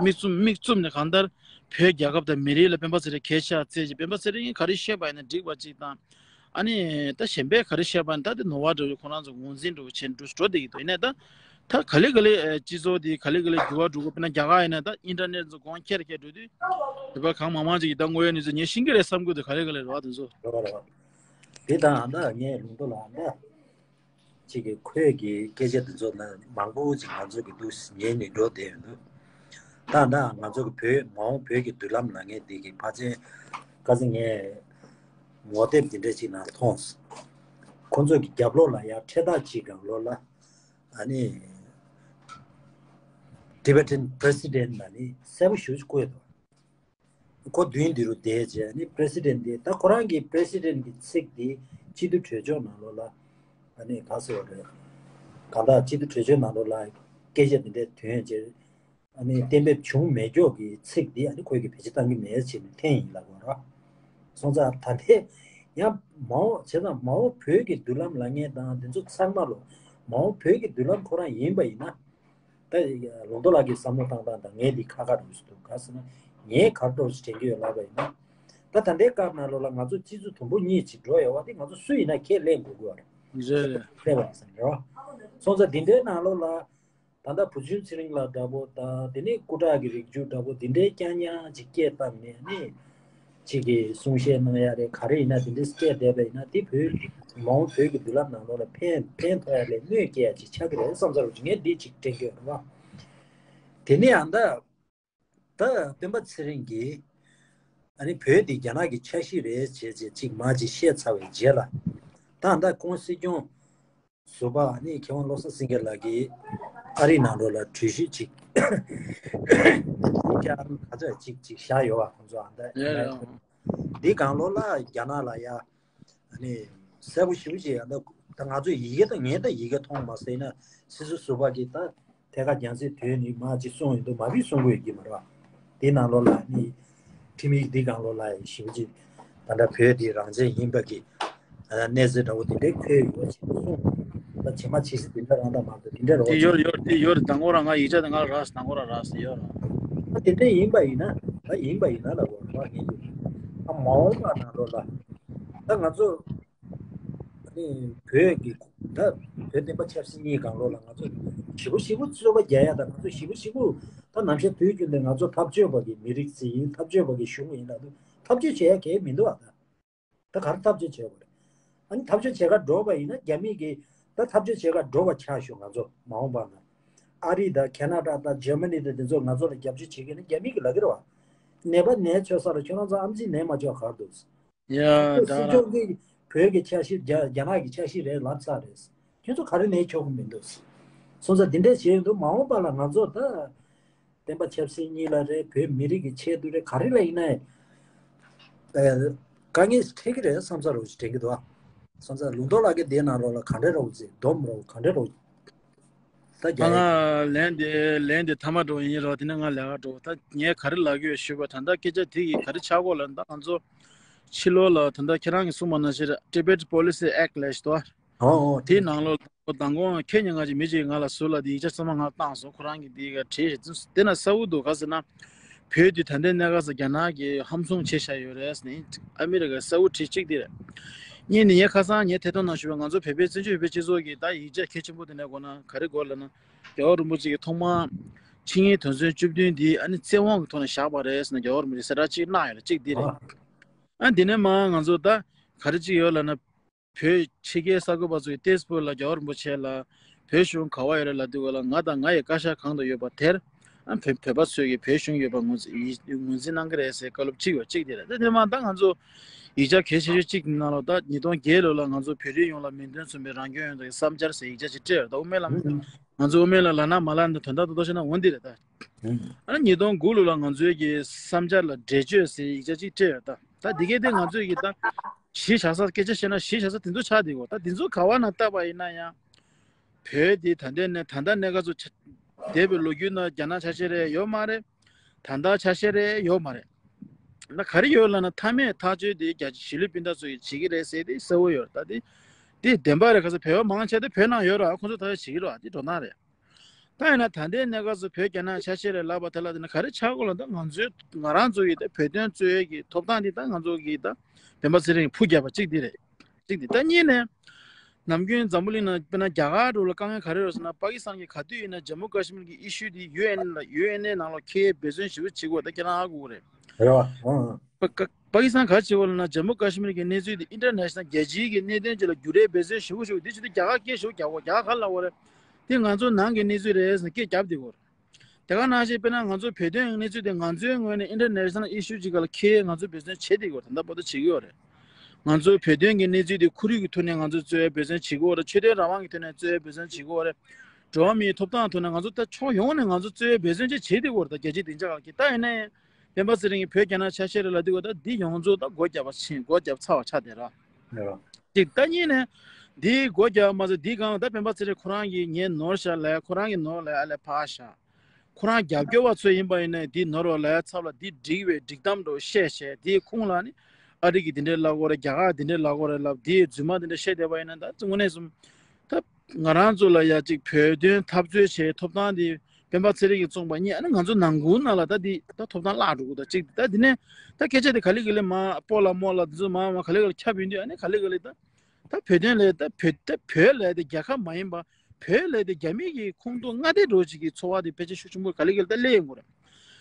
མིག་བཙུམ་མིག་བཙུམ་ནས་གང་ལྟར་བོད་རྒྱལ་ཁབ་དང་མི་རིགས་ལ་སྤེན་པ་ཚེ་རིང་གས་ཆག་བཙལ་བྱས་སྤེན་པ་ཚེ་རིང་གིས་ག་རེ་བཤད་པ་ཡིན་ན་འགྲིག་པ་གཅིག་དང་། ཨ་ནི་ད་གཞན་པས་ག་རེ་བཤད་པ་ཡིན་ན་ད་དེ་ནོར་བ་འདྲ་བོ་ཁོ་རང་ཚོ་ངོས་འཛིན་འདྲ་བོ་བྱས་འགྲོ་འགྲོ་བསྡད་ཀྱི་འདུག་ཡིན་ནའི་ད་ད་ག་ལེ་ག་ལེ་ཨ་སྤྱི་ཚོགས་དེ་ག་ལེ་ག་ལེ་འགྱུར་བ་འགྲོ་གི། དཔེར་ན་རྒྱ་གར་ཡིན་ན་ད་ཨིན་ཊར་ནེཊ་ཚོ་གོང་ཁྱེར་ཁྱེར་འགྲོ་དུས་བོད་པ་གང་མང་མང་ཅིག་གིས་ད་དངོས་ཡོད་གནས་ཚུལ་ངས་ཤེས་ཀྱི་རེད་བསམ་གྱི་འདུག་ག་ལེ་ག་ལེ་རེད་བ་དེ་ཚོ། རེད་བ་རེད་བ། དེ་དང་ད་ངས་ལུང་རྟོགས་ལགས་ད་ཅིག་གི་ཁོས་ཀྱི་སྐད་ཆ་དེ་ཚོ་ལ་མང་པོ་ཅིག་ང་ཚོ་གི་འདུག་ཉན་ནས་འགྲོ་བསྡད་ཡོད་འདུག་ད་ད་ང་ཚོ་གི་བོད་མ་འོངས་བོད་ཀྱི་མདུན་ལམ་ལ་ངས་འདི་གི་ཕལ་ཆེར་ཁ་སང་ངས་ངོ་དེབ་འདི་འདྲ་ཅིག་ནང་མཐོང་སོང་། ཁོ་ཚོ་གི་རྒྱབ་ལོགས་ལ་ཡང་འཕྲེད་ཐག་ཅིག་སྒང་ལོགས་ལ་ཨ་ནི་Tibetan President ལ་ནི་གསལ་པོ་ཞེ་པོ་ཅིག་བཀོད་འདུག་ཁོ་མདུན་འདི་རུ་བསྡད་རྗེས་ནི་President དེ་ད་ཁོ་རང་གི་President གི་ཚིག་འདི་སྤྱི་འཐུས་གྲོས་ཆོད་ནང་ལོགས་ལ་ཨ་ནི་ག་ཟེར་བ་རེད། གང་ལྟར་སྤྱི་འཐུས་གྲོས་ཆོད་ནང་ལོགས་ལ་སྐད་ཆ་འདི་འདྲ་ཐོན་རྗེས་ཨ་ནི་གཏན་འབེབས་བྱུང་མེད་ཀྱོག་གི་ཚིག་འདི་ཨ་ནི་ཁོས་ཀྱི་བེད་སྤྱོད་བཏང་གི་མེད་ཅེས་ནི་འཐེན་ཡིན་ལབ་པ་རེད། སོང་ཙང་ད་ལྟའི་ཡང་མ་འོངས་བྱས་ཙང་མ་འོངས་བོད་ཀྱི་མདུན་ལམ་ལ་ངས་དང་འདི་ཚོ་ཚང་མ་ལོ་མ་འོངས་བོད་ཀྱི་མདུན་ལམ་ཁོ་རང་ཡིན་པ་ཡིན་ན། ད་ལུང་རྟོགས་ལགས་ཀྱི་བསམ་བློ་བཏང་སྟངས་དང་ངས་འདི་ཁ་ཁ་འགྲོ་ཞིག་འདུག་ག་ཟེར་ན་ངས་ག་རེ་འདྲ་ཞིག་དྲན་གྱི་ཡོད་ལབ་པ་ཡིན་ན། ད་ད་ལྟའི་སྐབས་ནང་ལོགས་ལ་ང་ཚོ་སྤྱི་ཚོགས་དུམ་བུ་གཉིས་ཅིག་འགྲོ་ཡོད་པ་དེ་ང་ཚོ་སུ་ཡིན་ན་ཁས་ལེན་དགོས་ཀྱི་ཡོད་རེད། རེད་རེད། ལས་པ་ཟེར་རེད་བ། སོང་ཙང་འདི་འདྲའི་ནང་ལོགས་ལ་ད་ལྟ་བུ་ཆུང་ཚེ་རིང་ལགས་འདྲ་པོ་དང་དེ་ནས་སྐུ་དྲག་གི་རིགས་རྒྱུད་འདྲ་པོ་འདི་འདྲའི་རྐྱང་རྐྱང་ཅིག་སྐད་བཏང་ནས་ནི། ཅིག་གིས་གསུང་བཤད་གནང་ཡ་རེད། ག་རེ་ཡིན་ན་དེ་འདྲའི་སྐད་བསྡད་པ་ཡིན་ན་དེ་བོད་མ་འོངས་བོད་ཀྱི་མདུན་ལམ་ནང་ལོགས་ལ་ཕན་ཕན་ཐོགས་ཡ་ལས་གནོད་སྐྱེལ་ཡ་ཅིག་ཆགས་ཀྱི་རེད་བསམ་ཚར་བ་ཅིག་ངས་འདི་ཅིག་དྲན་གྱི་ཡོད་རེད་བ། དེ་ནས་ཡང་ད་ད་སྤེན་པ་ཚེ་རིང་གིས་ཨ་ནི་བོད་འདི་རྒྱ་ནག་གི་ཆ་ཤས་རེད་བྱས་བྱས་ཅིག་མ་ཅིག་བཤད་ཚར་བའི་རྗེས་ལ་ད་ད་ཁོང་སྲིད་སྐྱོང་ཟུར་པ་ཨ་ནི་མཁས་དབང་བློ་བཟང་སེང་གེ་ལགས་ཀྱིས་ཨ་རིའི་ནང་ལོགས་ལ་གྲོས་གཞི་ཅིག་ཡིག་ཆ་ཨ་ནི་ག་ཚོད་ཅིག་ཅིག་བཞག་ཡོད་བ་ཁོང་ཚོ་ཨ་ད་ཡ་ཡ། འདི་སྒང་ལོགས་ལ་རྒྱ་ནག་ལ་ཡ་ཨ་ནི་གསལ་པོ་ཞེ་པོ་ཅིག་ཡ་ད་ད་ང་ཚོ་ཡི་གེ་དང་ངས་ད་ཡི་གེ་མཐོང་མ་སོང་ན་སྲིད་ཟུར་ཟུར་པ་གིས་ད་ཐད་ཀར་རྒྱལ་སྲིད་དོན་ནི་མ་ཅིག་གསུངས་ཡོད་འདུག་མ་བི་གསུང་གི་ཡོད་ཀྱི་མ་རེད་བ། དེ་ནང་ལོགས་ལ་ནི་ཁྲིམས་ཡིག་འདི་སྒང་ལོགས་ལ་ཞེ་པོ་ཅིག་ད་ལྟ་བོད་འདི་རང་བཙན་ཡིན་པ་གི་གནས་ཚུལ་འདྲ་བོ་དེ་འདྲའི་འཁོད་ཡོད་ཅེས་གསུངས། ད་ཇི་མ་ཇི་སྲིད་དེ་འདྲ་རང་དང་མ་གཏོགས་དེ་འདྲ་རོགས་དེ་ཡོད་ཡོད་དེ་ཡོད་རེད། དང་པོ་རང་ང་ཡིག་ཆ་དེ་ང་ལ་རག་སོང་། དང་པོ་རང་རག་སོང་ཡོད་རེད། ད་དེ་འདྲ་ཡིན་པ་ཡིན་ན་ད་ཡིན་པ་ཡིན་ན་ལ་གོ་ར་ངེས་ཀྱི་ཨ་མ་འོངས་པ་ནང་ལོགས་ལ་ད་ང་ཚོ་ཨ་ནི་བོད་ཀྱི་ད་བོད་བསྟན་པ་ཆབ་སྲིད་གཉིས་སྒང་ལོགས་ལ་ང་ཚོ་ཞེ་པོ་ཞེ་པོ་རྩོད་པ་རྒྱག་ཡ་ད་ང་ཚོ་ཞེ་པོ་ཞེ་པོ་ད་ནམ་ཞག་དུས་རྒྱུན་དུ་ང་ཚོ་འཐབ་ཇུས་པ་གི་མི་རིགས་ཅིག་ཡིན། འཐབ་ཇུས་པ་གི་གཞུང་ཡིན་ལ་འཐབ་ཇུས་བྱེད་ཡ་གལ་མི་འདུག་ཨ་ད། ད་ག་རེ་ཐབས་ཇུས་བྱེད་དགོས་རེད། ཨ་ནི་ཐབས་ཇུས་བྱེད་ག་འགྲོ་བ་ཡིན་ན་རྒྱ་མི་གིས་ད་ཐབས་ཇུས་བྱེད་ག་འགྲོ་བ་ཆགས་ཤོག་ང་ཚོ་མ་འོངས་པ་ན་ཨ་རི་དང་ཁེ་ན་ཌ་དང་ཇར་མ་ནི་དང་དེ་ཚོ་ང་ཚོ་ལ་རྒྱབ་སྐྱོར་བྱེད་མཁན་ནི་རྒྱ་མི་གི་ལབ་ཀྱི་རེད་བ། ནད་པ་ནད་ཆོག་ས་ལ་ཁྱོད་རང་ཚོ་ཨམ་ཆི་ནད་མ་ཆོག་ག་རེ་འདུག་ཡ་ད་སྲིད་སྐྱོང་གིས་བོད་ཀྱི་ཆ་ཤས་རྒྱ་རྒྱ་ནག་གི་ཆ་ཤས་རེད་ལབ་ཚར་རེད། ཁྱོད་ཚོ་ག་རེ་ནད་ཆོག་གི་མི་འདུག་སོང་ཙང་འདི་འདྲས་བྱས་ཡོང་དུས་མ་འོངས་པ་ལ་ང་ཚོ་ད། བསྟན་པ་ཆབ་སྲིད་གཉིས་ལ་རེད། བོད་མི་རིགས་ཀྱི་ཆེད་དུ་རེད། ག་རེ་ལ་ཡིན་ན་ཡང་དཀའ་ངལ་འཕྲད་ཀྱི་རེད་བསམ་ས་རུ་དྲན་གྱི་འདུག་ཨ། སོང་ཙང་ལུང་རྟོགས་ལགས་ཀྱིས་འདིའི་ནང་ལོགས་ལ་ག་འདྲ་རོགས་བྱེད་སྡོམ་རོགས་ག་འདྲ་རོགས་ད་རྒྱ་ཡིག་ལན་དེ་ལན་དེ་ཐ་མ་འགྲོ་ཡིན་རོགས། དེ་ནས་ང་ལས་ཀ་འགྲོ། ད་ངས་ག་རེ་ལབ་ཀྱི་ཡོད་ཞུས་པ་ད་ལྟ་སྐད་ཆ་དེ་གིས་ག་རེ་ཆགས་གོ་ལ་ད་ང་ཚོ་ཕྱི་ལོགས་ལ་ད་ལྟ་ཁྱེད་རང་གིས་གསུངས་པ་ནང་བཞིན་Tibet Policy Act ལབ་ཞིག་འདུག་ཨ། ཨོ་ཨོ་དེའི་དེ་ནང་ལོགས་ལ་མདང་དགོང་ཁྱེད་ཉིན་ང་ཅིག་མི་གཅིག་ང་ལ་ཟུར་ལ་དེ་ཡིག་ཆ་ཚང་མ་ང་བཏང་སོང་། ཁོ་རང་གིས་དེ་ག་བྲིས་ཤིག་དེ་ན་གསལ་པོ་འདུག་ག་ཟེར་ན་བོད་དུ་ད་ལྟའི་གནས་སྐབས་སུ་རྒྱ་ནག་གིས་ཧམ་བཟུང་བྱས་བཞག་ཡོད་རེད་ཟེར་ནས་ཨ་མི་རི་ཀ་གསལ་པོ་བྲིས་གཅིག་དེ་རེད། གཉིས་ནི་ངས་ཁ་སང་ངས་ཐད་གཏོང་ནང་ཞུས་པ་ང་ཚོ་བོད་པའི་བཙན་བྱོལ་བོད་པའི་སྤྱི་ཚོགས་ཀྱི་ད་ཡིག་ཆ་གལ་ཆེན་པོ་དེ་འདྲ་དགོས་ན་ག་རེ་དགོས་ལབ་ན་རྒྱལ་བ་རིན་པོ་ཆེ་གིས་ཐོག་མར་ཆིངས་ཡིག་དོན་ཚན་བཅུ་བདུན་འདི་ཨ་ནི་བཙན་དབང་གི་ཐོག་ནས་བཞག་པ་རེད་ཟེར་ནས་རྒྱལ་བ་རིན་པོ་ཆེ་གསལ་བསྒྲགས་གཅིག་གནང་ཡོད་རེད། གཅིག་འདི་རེད། ཨ་འདི་ནས་མར་ང་ཚོ་ད་ག་རེ་གཅིག་ཡོད་ལབ་ན། བོད་ཕྱི་རྒྱལ་གསར་འགོད་པ་ཚོ་གིས་ཏེས་པུ་ལ་རྒྱལ་བ་རིན་པོ་ཆེ་ལ་བོད་གཞུང་ག་བ་ཡོད་རེད་ལབ་དུས་ག་ལ་ང་དང་ང་ཡི་བཀའ་ཤག་གང་དུ་ཡོད་པ་དེར་ཨ་བོད་བོད་པ་ཚོས་ཀྱི་བོད་གཞུང་ཡོད་པ་ངོས་འཛིན་ངོས་འཛིན་གནང་གི་རེད་ཟེར་བཀའ་སློབ་ཅིག་ཡོད། གཅིག་དེ་རེད། ད་དེ་མ་ད་ང་ཚོ་ཡིག་ཆ་གལ་ཆེ་ཤོས་གཅིག་ནང་ལ་ད་ཉིས་སྟོང་བརྒྱད་ལོ་ལ་ང་ཚོ་བོད་རིགས་ཡོངས་ལ་མིང་དོན་མཚུངས་པའི་རང་སྐྱོང་ཡོང་ཐབས་ཀྱི་བསམ་འཆར་ཟེར་ཡིག་ཆ་ཅིག་སྤྲད་ཡོད། ད་དབུ་མའི་ལམ། ང་ཚོ་དབུ་མའི་ལམ་ལབ་ན་མ་ལབ་ན་དོན་དག་ཏོག་ཏོག་བཤད་ན་འོ་འདི་རེད་ད། ཨ་ནི་ཉིས་སྟོང་དགུ་ལོ་ལ་ང་ཚོའི་གི་བསམ་འཆར་ལ་འགྲེལ་བརྗོད་ཟེར་ཡིག་ཆ་གཅིག་སྤྲད་ཡོད་ད། ད་འདི་གའི་དེ་ང་ཚོའི་གི་ད་གཞི་བཞག་ས་སྐད་ཆ་བཤད་ན་གཞི་བཞག་ས་དེ་ཚོ་ཆགས་བསྡད་གོ་ད་དེ་ཚོ་ག་བ་ན་བལྟས་པ་ཡིན་ན་ཡང་། བོད་འདི་ད་ལྟའི་གནས་ད་ལྟ་གནས་སྐབས་སུ་ཆ་འདས་པའི་ལོ་རྒྱུས་ནང་རྒྱ་ནག་ཆ་ཤས་རེ་ཡོད་མ་རེད། ད་ལྟ་ཆ་ཤས་རེ་ཡོད་མ་རེད། ད་ག་རེ་ཡོད་ལབ་ན་མཐའ་མའི་ཐག་གཅོད་དེ་རྒྱ་གཞིས་ལུས་སྤུན་ཟླ་ཚོ་ཡིས་བྱེད་ཀྱི་རེད་ཟེར་དེ་གསལ་བོ་ཡོད་རེད། ད་དེ་དེ་བདེན་པ་རེད། ག་ས་བོད་པ་མང་ཆེ་དེ་བོད་ནང་ཡོད་རེད། ཁོང་ཚོ་ད་ཡོད་བྱེད་ཀྱི་རེད། དེ་འགྲོ་སྟངས་རེད། ད་ཡིན་ན་ད་ལྟའི་གནས་སྐབས་སུ་བོད་རྒྱ་ནག་ཆ་ཤས་རེད་ལབ་པ་དེ་ལ་དེ་ན་ག་རེ་ཆགས་དགོས་ལབ་ན་ད་ང་ཚོའི་ང་རང་ཚོ་ཡི་ད་བོད་དོན་རྩོད་ཡས་ཀྱི་ཐོབ་ཐང་དེ་ད་ང་ཚོ་གི་ད་སྤེན་པ་ཚེ་རིང་ཕུ་བརྒྱབ་པ་གཅིག་དེ་རེད། གཅིག་དེ་ད་གཉིས་ནས། ནམ་རྒྱུན་འཛམ་བུ་གླིང་ནང་དཔེར་ན་རྒྱ་གར་འགྲོ་ལ་དཀའ་ངལ་ག་རེ་ཡོད་ཟེར་ན་པ་ཀི་སི་ཐན་གྱིས་ག་དུས་ཡིན་ན་ཇམ་མུ་ཀ་ཤི་མིར་གྱི་ཨི་ཤུ་དེ་ཡུ་ཨེན་ལ་ཡུ་ཨེན་ཨེ་ནང་ལ་འཁྱེར་ཡས་འབད་བརྩོན་ཞེ་པོ་བྱེད་དགོས་ད་ཁྱེད་རང་ཧ་གོ་གི་རེད། རེད་བ། ཨང་། པ་ཀ་པ་ཀི་སི་ཐན་ག་རེ་བྱེད་དགོས་ལབ་ན་ཇམ་མུ་ཀ་ཤི་མིར་གྱི་གནས་ཚུལ་དེ་ཨིན་ཊར་ནེ་ཤ་ནལ་རྒྱལ་སྤྱིའི་གི་གནད་དོན་ཅིག་ལ་བསྒྱུར་ཡས་འབད་བརྩོན་ཞེ་པོ་ཞེ་པོ་དེ་བྱེད་དུས་རྒྱ་གར་སྐད་ཞེ་པོ་རྒྱག་གོ་རྒྱ་གར་ག་རེ་ལབ་དགོས་རེད། དེ་ང་ཚོ་ནང་གི་གནས་ཚུལ་རེད་ཟེར་ནས་སྐད་རྒྱབ་བསྡད་ཡོད་རེད། དེ་ག་ནང་བཞིན་དཔེར་ན་ང་ཚོ་བོད་དོན་གནས་ཚུལ་དེ་ང་ཚོའི་ངོས་ནས་ཨིན་ཊར་ནེ་ཤ་ནལ་ཨི་ཤུ་ཅིག་སྒང་ལ་འཁྱེར་ཡས་ང་ཚོས་འབད་བརྩོན་བྱེད་བསྡད་ཡོད་རེད། ད་ལྟ་བར་དུ་བྱེད་ཀྱི་ཡོད་རེད། ང་ཚོའི་བོད་དོན་གྱི་གནས་ཚུལ་དེ་ཁོར་ཡུག་གི་ཐོག་ནས་ང་ཚོས་རྩོད་ཡས་འབད་བརྩོན་བྱེད་ཀྱི་ཡོད་རེད། ཆོས་དད་རང་དབང་གི་ཐོག་ནས་རྩོད་ཡས་འབད་བརྩོན་བྱེད་ཀྱི་ཡོད་རེད། འགྲོ་བ་མིའི་ཐོབ་ཐང་ཐོག་ནས་ང་ཚོ་ད་ཕྱོགས་ཡོངས་ནས་ང་ཚོ་རྩོད་ཡས་འབད་བརྩོན་ཅིག་བྱེད་བསྡད་ཡོད་རེད། ད་རྒྱལ་སྤྱིའི་སྡིངས་ཆ་སྒང་གི་ད་ཡིན་ན་ཡང་སྤེན་པ་ཚེ་རིང་གིས་བོད་རྒྱ་ནག་ཆ་ཤས་རེད་ལབ་དུས་ད་འདི་ཡོངས་རྫོགས་ད་སྒོ་བརྒྱབ་པ་ཕྱིན་སྒོ་བརྒྱབ་ཚར་བ་ཆགས་བསྡད་རེད། ཡོད། གཅིག་ད་གཉིས་ནས། འདིའི་སྒོ་རྒྱག་མ་ཟད་འདིའི་སྒང་ལ་ད་སྤེན་པ་ཚེ་རིང་ཁོ་རང་གིས་ངས་ནོར་བཞག་ལབ་ཁོ་རང་གིས་ནོར་ལབ་ཨ་ལས་ཕར་བཞག་ཁོ་རང་རྒྱབ་སྐྱོར་བ་ཚོ་ཡིན་པ་ཡིན་ན་འདི་ནོར་བ་ལབ་ཚབ་ལ་འདི་འགྲིག་པའི་འགྲིག་གཏམ་འདྲ་བཤད་བཤད་འདིའི་ཁུངས་ལ་ནི་ཨ་རི་གིས་འདི་འདྲའི་ལབ་དགོས་རེད། རྒྱ་གར་འདི་འདྲའི་ལབ་དགོས་རེད་ལབ་འདིའི་རྫུན་མ་འདི་འདྲ་བཤད་བསྡད་པ་ཡིན་ན་ད་དངོས་གནས་སོང་ད་ང་རང་ཚོ་ལ་ཡ་གཅིག་བོད་དོན་འཐབ་རྩོད་བྱེད་ཐོབ་ཐང་འདི་སྤེན་པ་ཚེ་རིང་གིས་བཙོངས་པ་གཉིས་ཨ་ནི་ང་ཚོ་ནང་ཁུལ་ནང་ལ་ད་འདི་ད་ཐོབ་ཐང་བརླག་འགྲོ་གི་འདུག་གཅིག་ད་འདི་ནས་ད་སྐད་ཆ་དེ་ག་ལེ་ག་ལེ་མ་སྤོ་ལགས་རྨོ་ལགས་འདི་ཚོ་མ་མ་ག་ལེ་ག་ལེ་ཁྱབ་ཡོང་དུས་ཨ་ནི་ག་ལེ་ག་ལེ་ད་ད་བོད་དོན་ལས་ད་བོད་ད་བོད་ལས་དེ་རྒྱལ་ཁབ་མ་ཡིན་པ་བོད་ལས་དེ་རྒྱ་མི་གི་ཁོངས་གཏོགས་མངའ་སྡེ་འདྲ་བོ་ཅིག་གི་ཚོར་བ་དེ་ཕལ་ཆེར་ཤུགས་ཆེན་པོ་ག་ལེ་ག་ལེ་ད་སླེབས་ཡོང་གི་རེད།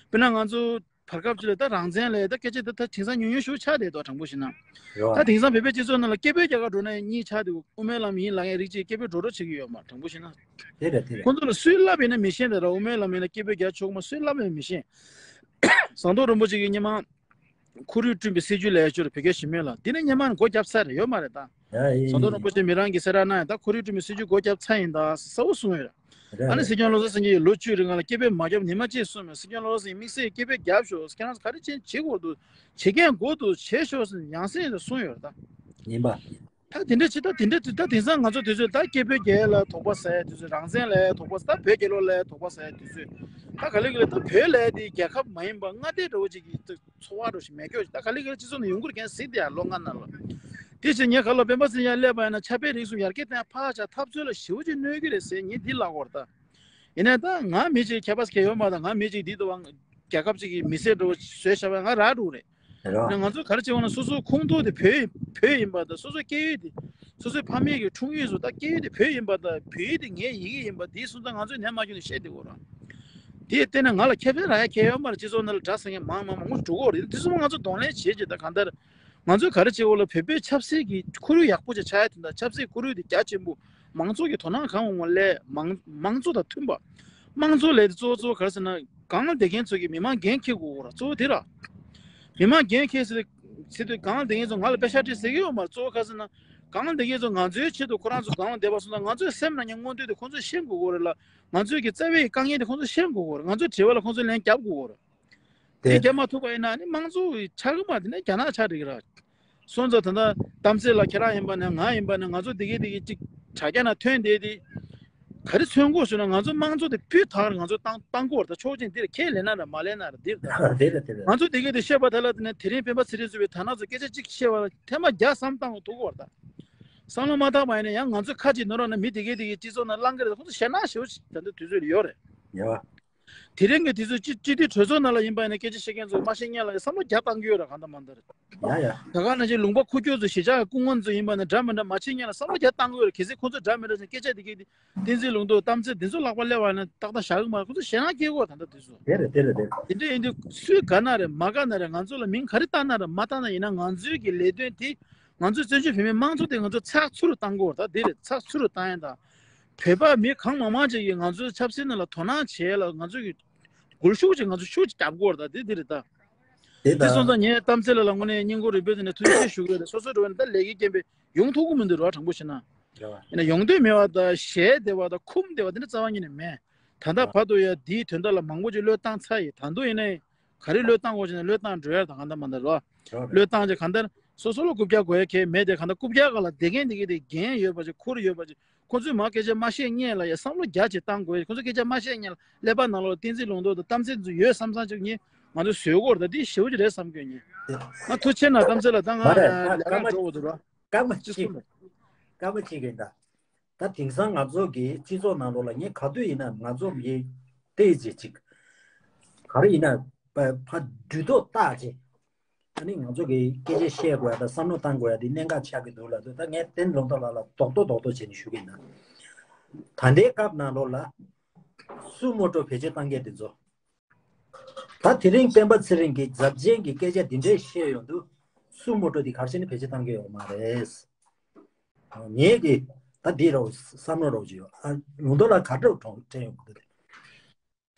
དཔེར་ན་ང་ཚོ་བར་སྐབས་ཅིག་ལ་ད་རང་བཙན་ལས་ད་སྐད་ཆ་ད་ད་དེང་སང་ཉུང་ཉུང་ཞིག་ཆགས་བསྡད་འདུག་དྲང་པོ་བཤད་ན། ཡོད། ད་དེང་སང་བོད་པའི་སྤྱི་ཚོགས་ནང་ལ་སྐད་འབོད་རྒྱག་ག་འགྲོ་ན་ཡང་གཉིས་ཆགས་འདུག་དབུ་མའི་ལམ་ཡིན་ལབ་མཁན་རིགས་གཅིག་སྐད་འབོད་འགྲོ་འགྲོ་བྱེད་ཀྱི་ཡོད་མ་རེད་དྲང་པོ་བཤད་ན། དེ་རེད་དེ་རེད། ཁོང་ཚོ་ལ་སུས་ལབ་ཡིན་ན་མི་ཤེས་དེ་ར་དབུ་མའི་ལམ་ཡིན་ན་སྐད་འབོད་རྒྱག་ཆོག་མ་སུས་ལབ་ཡིན་ན་མི་ཤེས། ཟམ་གདོང་རིན་པོ་ཆེ་གིས་སྔོན་མ་ཁོར་ཡུག་བསྐྲུན་པའི་སྲིད་ཇུས་ལབ་ཡ་ཅིག་ཡོད་རེད་བོད་རྒྱ་ཞི་མོལ་ལ། འདི་ནས་སྔོན་མ་ནས་སྒོ་བརྒྱབ་ཚར་རེད་ཡོད་མ་རེད་ད། ཡ་ཡིན་ཟམ་གདོང་རིན་པོ་ཆེ་མི་རང་གིས་སེ་ར་གནང་ཡ་ད་ཁོར་ཡུག་བསྐྲུན་པའི་སྲིད་ཇུས་སྒོ་བརྒྱབ་ཚར་ཡིན་ད་གསལ་བོ་གསུངས་ཡོད་རེད། རེད་ཨ་ནི་རེད། སྲིད་སྐྱོང་བློ་བཟང་སེང་གེ་ཡིས་ལོ་བཅུ་རིང་ལ་སྐད་འབོད་མ་བརྒྱབ་ཉི་མ་གཅིག་གསུངས་མེད། སྲིད་སྐྱོང་བློ་བཟང་སེང་གེ་དམིགས་བསལ་སྐད་འབོད་བརྒྱབ་ཤོག་ཁྱེད་རང་ཚོ་ག་རེ་བྱེད་བྱེད་དགོས་འདུག་བྱེད་མཁན་དགོས་འདུག་བྱེད་ཤོག་ཟེར་ནས་ཡང་སེ་ཡང་སེ་གསུངས་ཡོད་རེད་ད། ཡིན་པ། ད་དེ་འདྲ་ཅིག་ད་དེ་འདྲ་ཅིག་ད་དེང་སང་ང་ཚོ་དུས་ཚོད་ད་སྐད་འབོད་རྒྱག་ཡ་ལ་དོགས་པ་ཟ་ཡ་དུས་ཚོད་རང་བཙན་ལ་དོགས་པ་ཟ་ད་བོད་རྒྱལ་ལོ་ལ་དོགས་པ་ཟ་ཡ་དུས་ཚོད་ད་ག་ལེ་ག་ལེ་ད་བོད་ལ་དེ་རྒྱལ་ཁབ་མ་ཡིན་པ་མངའ་སྡེ་འདྲ་བོ་ཅིག་གི་ཚོར་བ་འདྲ་བོ་ཞིག་མེད་སྐྱོ་ཞིག་ད་ག་ལེ་ག་ལེ་སྤྱི་ཚོགས་ནང་ཡོང་གི་རེད་མཁན་གཟིགས་དེ་ཡ་ལོ་ལྔ་ནང་ལ། དེ་བཞིན་ངས་ག་ལ་སྤེན་པ་ཚེ་རིང་སླེབས་པ་ཡིན་ན་ཕྱག་དཔེ་རིགས་གསུམ་ཡར་རྒྱས་བཏང་ཕར་ཆག་འཐབ་རྩོད་ལ་ཞེ་པོ་ཅིག་གནོད་ཀྱི་རེད་ཟེར་ངས་འདི་ལབ་དགོས་རེད་ད། ཡིན་ནའི་ད་ང་མི་གཅིག་ཁྱད་པར་གང་ཡོད་མ་རེད། ང་མི་གཅིག་འདི་དུ་བ་རྒྱལ་ཁབ་ཅིག་གི་མི་སེར་འདྲ་བོ་བཟོས་བཞག་པ་ང་རག་འགྲོ་གི་རེད། རེད་བ། ནས་ང་ཚོ་ག་རེ་བྱེད་དགོས་ན་སོ་སོའི་ཁོངས་གཏོགས་དེ་བོད་བོད་ཡིན་པ་དང་སོ་སོའི་སྐད་ཡིག་དེ་སོ་སོའི་ཕ་མེས་ཀྱི་འཁྲུངས་ཡུལ་སུ་ད་སྐད་ཡིག་དེ་བོད་ཡིན་པ་དང་བོད་ཡིག་དེ་ངའི་ཡི་གེ་ཡིན་པ་དེའི་སོང་ཙང་ང་ཚོས་ནད་མ་སྐྱོན་ནས་བཤད་བསྡད་དགོས་ར། དེ་བལྟས་ན་ང་ལ་ཁྱད་པར་རག་ཡ་གང་ཡོད་མ་རེད། སྤྱི་ཚོགས་ནང་ལ་དགྲ་ཟ་མཁན་མང་མང་མང་མང་འགྲོ་གི་རེད། དེ་ཚོ་ང་ཚོ་གདོང་ལེན་བྱེད་ཅིག་ད་གང་ལྟར་ང་ཚོས་ག་རེ་བྱེད་དགོས་ལ་བོད་པའི་ཆབ་སྲིད་ཀྱི་ཁོར་ཡུག་ཡག་པོ་ཅིག་ཆགས་ཡ་དེ་འདྲ་ཆབ་སྲིད་ཁོར་ཡུག་དེ་རྒྱ་ཆེན་པོ་མང་ཚོགས་ཀྱི་དོ་སྣང་གང་འོང་བ་ལས་མང་མང་ཚོགས་དང་མཐུན་པ། དམངས་གཙོ་ལས་དེ་གཙོ་བོ་གཙོ་བོ་ག་རེ་ཟེར་ན་སྒང་ལ་བསྡད་མཁན་ཚོ་གིས་མི་མང་འགན་འཁྱེར་དགོས་ར་གཙོ་བོ་དེ་ར། མི་མང་འགན་འཁྱེར་ཟེར་ཟེར་དུས་སྒང་ལ་བསྡད་མཁན་ཚོ་ང་ལ་པེ་ཤ་སྤྲད་ཟེར་གྱི་ཡོད་མ་རེད། གཙོ་བོ་ག་རེ་ཟེར་ན་སྒང་ལ་བསྡད་མཁན་ཚོ་ང་ཚོའི་ཆེད་དུ་ཁོ་རང་ཚོ་སྒང་ལ་བསྡད་པ་སོང་ཙང་ང་ཚོའི་སེམས་ནང་གི་མངོན་འདོད་དེ་ཁོང་ཚོས་ཤེས་དགོས་ཀྱི་རེད་ལ། ང་ཚོའི་གི་རྩ་བའི་དཀའ་ངལ་དེ་ཁོང་ཚོས་ཤེས་དགོས་ཀྱི་རེད། ང་ཚོའི་དྲི་བ་ལ་ཁོང་ཚོས་ལན་རྒྱབ་དགོས་ཀྱི་རེད། དེ་རྒྱབ་མ་ཐུབ་པ་ཡིན་ན་ནི་དམངས་གཙོ་ཆགས་ཀྱི་མ་རེད། དེ་ནས་རྒྱ་ནག་ཆགས་འགྲིག་གི་རེད། སོང་ཙང་ད་ལྟ་གཏམ་ཚེ་ལགས་ཁྱེད་རང་ཡིན་པ་ནས་ང་ཡིན་པ་ནས་ང་ཚོ་དེ་གའི་དེ་གའི་ཅིག་དྲ་རྒྱ་ནང་ཐོན་བསྡད་དེ། ག་རེ་མཚོན་དགོས་ཟེར་ན་ང་ཚོ་དམངས་གཙོ་དེ་སྤུས་དག་ང་ཚོ་བཏང་བཏང་དགོས་རེད། ད་ཆོག་མཆན་འདིར་ཁས་ལེན་ན་རེད་མ་ལེན་ན་རེད་འདིར་ད། དེ་རེད་དེ་རེད། ང་ཚོ་དེ་གའི་དེ་བཤད་པ་ད་ལ་དེ་ནས་དེ་རིང་སྤེན་པ་ཚེ་རིང་ཚོ་བའི་ད་ན་ཚོ་སྐད་ཆ་གཅིག་བཤད་པ་ལ་ཐེངས་མ་བརྒྱ་བསམ་བཏང་བ་ཐུག་གོ་རེད་ད། བསམ་བློ་མ་བཏང་བ་ཡིན་ན་ཡང་ང་ཚོས་ཁ་ཅིག་ནོར་བ་ན་མི་དེ་གའི་དེ་གའི་སྤྱི་ཚོགས་ནང་བླང་གི་རེད། ཁོང་ཚོ་ཞེད་སྣང་ཞེ་པོ་ཞིག་ད་ལྟ་དུས་ཚོད་ལ་ཡོད་རེད། ཡོད། དེ་རིང་གི་དུས་ཚོད་སྤྱི་སྤྱི་འཐུས་གྲོས་ཚོགས་ནང་ལ་ཡིན་པ་ཡིན་ན་སྐད་ཆ་བཤད་མཁན་ཚོ་མ་བཤད་མཁན་ལ་བསམ་བློ་རྒྱག་བཏང་གི་ཡོད་རེད་གང་ལྟར་མ་ལྟར། ཡ་ཡ། ད་ག་ནང་བཞིན་ལུང་པ་ཁུག་ཀྱོག་ཚོ་གཞིས་ཆགས་སྐུ་ངོ་ཚོ་ཡིན་པ་ན་འདྲ་མི་འདྲ་མ་བྱེད་མཁན་ལ་བསམ་བློ་རྒྱག་བཏང་གི་ཡོད་རེད། གལ་སྲིད་ཁོང་ཚོ་འདྲ་མི་འདྲ་བྱས་སྐད་ཆ་དེ་གའི་དེ་བསྟན་འཛིན་ལུང་རྟོགས་གཏམ་ཚེ་འདི་ཚོ་ལག་པ་སླེབས་པ་ན་ཏག་ཏག་བཞག་གི་མ་རེད། ཁོང་ཚོ་ཞེད་སྣང་སྐྱེ་གི་ཡོད་རེད་ད་ལྟ་དུས་སུ། དེ་རེད་དེ་རེད་དེ་རེད། དེ་འདྲ་ཡིན་དུས་སུས་དགའ་ན་རེད་མ་དགའ་ན་རེད། ང་ཚོ་ལ་མིང་ག་རེ་བཏགས་ན་རེད་མ་བཏགས་ན་ཡིན་ན་ང་ཚོའི་གི་ལས་དོན་དེ་ང་ཚོའི་བཙན་བྱོལ་བོད་མིའི་དམངས་གཙོ་དེ་ང་ཚོ་ཚགས་ཚུད་རུ་བཏང་དགོས་རེད་ད། དེ་རེད་ཚགས་ཚུད་རུ་བཏང་ཡ་ད། བོད་པ་མི་གང་མང་མང་ཅིག་གིས་ང་ཚོའི་ཆབ་སྲིད་ནང་ལ་དོ་སྣང་བྱེད་ཡ་ལ་ང་ཚོ་གི་སྒུལ་ཤུགས་ཅིག་ང་ཚོ་ཤུགས་ཅིག་རྒྱབ་དགོས་རེད་ད། དེ་དེ་རེད་ད། དེ་ད། དེ་སོང་ཙང་ངས་གཏམ་ཚེ་ལགས་ལ་དངོས་གནས་སྙིང་ཁོང་རུས་པའི་གཏིང་ནས་ཐུགས་རྗེ་ཆེ་ཞུ་གི་ཡོད་རེད། སོ་སོའི་འགྲོ་བ་ནི་ད་ལས་ཀའི་རྐྱེན་པས་ཡོང་ཐུབ་ཀྱི་མི་འདུག་ར་དྲང་པོ་བཤད་ན། རེད་བ། ཡིན་ན་ཡོང་འདོད་མེད་པ་དང་ཞལ་བདེ་བ་དང་ཁུངས་བདེ་བ་དེ་འདྲ་རྩ་བ་ཉིད་ནས་མེད། ད་ལྟ་བར་དུ་ཡང་འདིའི་དོན་དག་ལ་མང་པོ་ཅིག་བློས་བཏང་ཚར་ཡིན། ད་དུང་ཡིན་ནའི་ག་རེ་བློས་བཏང་དགོས་ཅེ་ན་བློས་བཏང་འགྲོ་ཡ་དང་གང་ལྟར་མ་ལྟར་རོ། རེད་བ། བློས་བཏང་ཅེ་གང་ལྟར་སོ་སོ་ལ་རྐུབ་བཀྱག་དགོས་ཡ་གལ་མེད་དེ། གང་ལྟར་རྐུབ་བཀྱག་ག་ལ་བསྡད་མཁན་དེ་གི་དེ་འགན་ཡོད་པ་ཅིག་ཁུར་ཡོད་པ་ཅིག་ཁོ་ཚོས་མ་སྐད་ཆ་མ་བཤད་སྔོན་ལ་ཡ་བསམ་བློ་རྒྱ་ཆེ་བཏང་དགོས། ཁོ་ཚོས་སྐད་ཆ་མ་བཤད་སྔོན་ལ་ཀླད་པ་ནང་ལོགས་ལ་བསྟན་འཛིན་ལུང་རྟོགས་དང་གཏམ་ཚེ་ཚོ་ཡོད་བསམ་བསམ་ཅིག་ཉིད་ང་ཚོས་བཟོས་སྐོར་ད་འདི་ཞེ་པོ་ཅིག་རེད་བསམ་གྱི་ཡོད་ཉིད། ང་ཐུགས་ཆེ་ན་གཏམ་ཚེ་ལ་ད་ང་མ་རེད། ལས་ཀ་སྐར་མ་འགྲོ་དགོས་འདུག་ར། སྐར་མ་ཅི་གཅིག་གསུངས། སྐར་མ་གཅིག་གི་ད། ད་དེང་སང་ང་ཚོ་གི་སྤྱི་ཚོགས་ནང་ལོགས་ལ་ངས་ག་དུས་ཡིན་ན་ང་ཚོ་གི་བལྟས་རྗེས་ཅིག་ག་རེ་ཡིན་ན་ཕ་ཕ་འགྲུལ་ཐོག་བཏགས་རྗེས། ཨ་ནི་ང་ཚོ་གི་སྐད་ཆ་བཤད་དགོས་ཡ་དང་བསམ་བློ་བཏང་དགོས་ཡ་དེ་གནད་འགག་ཆགས་ཀྱི་འདུག་ལབ་དུས། ད་ངས་བསྟན་ལུང་རྟོགས་ལགས་ལ་རྡོག་རྡོག་རྡོག་རྡོག་བྱས་ནས་ཞུ་གི་ཡིན། ད་ལྟའི་སྐབས་ནང་ལོགས་ལ་སུ་མོ་ཊ་བེད་སྤྱོད་བཏང་མཁན་དེ་ཚོ། ད་དེ་རིང་སྤེན་པ་ཚེ་རིང་གིས་ཛབ་ཅན་གྱི་སྐད་ཆ་འདི་འདྲས་བཤད་ཡོང་དུས་སུ་མོ་ཊ་འདི་ག་རེ་བྱས་ནས་བེད་སྤྱོད་བཏང་གི་ཡོད་མ་རེད། ངེད་ཀྱིས་ད་འདི་རོགས་བསམ་བློ་རོགས་བྱེད་ཡོད། ཨ་ལུང་རྟོགས་ལགས་ག་འདྲ་དྲན་ཡོང་གི་འདུག་དེ།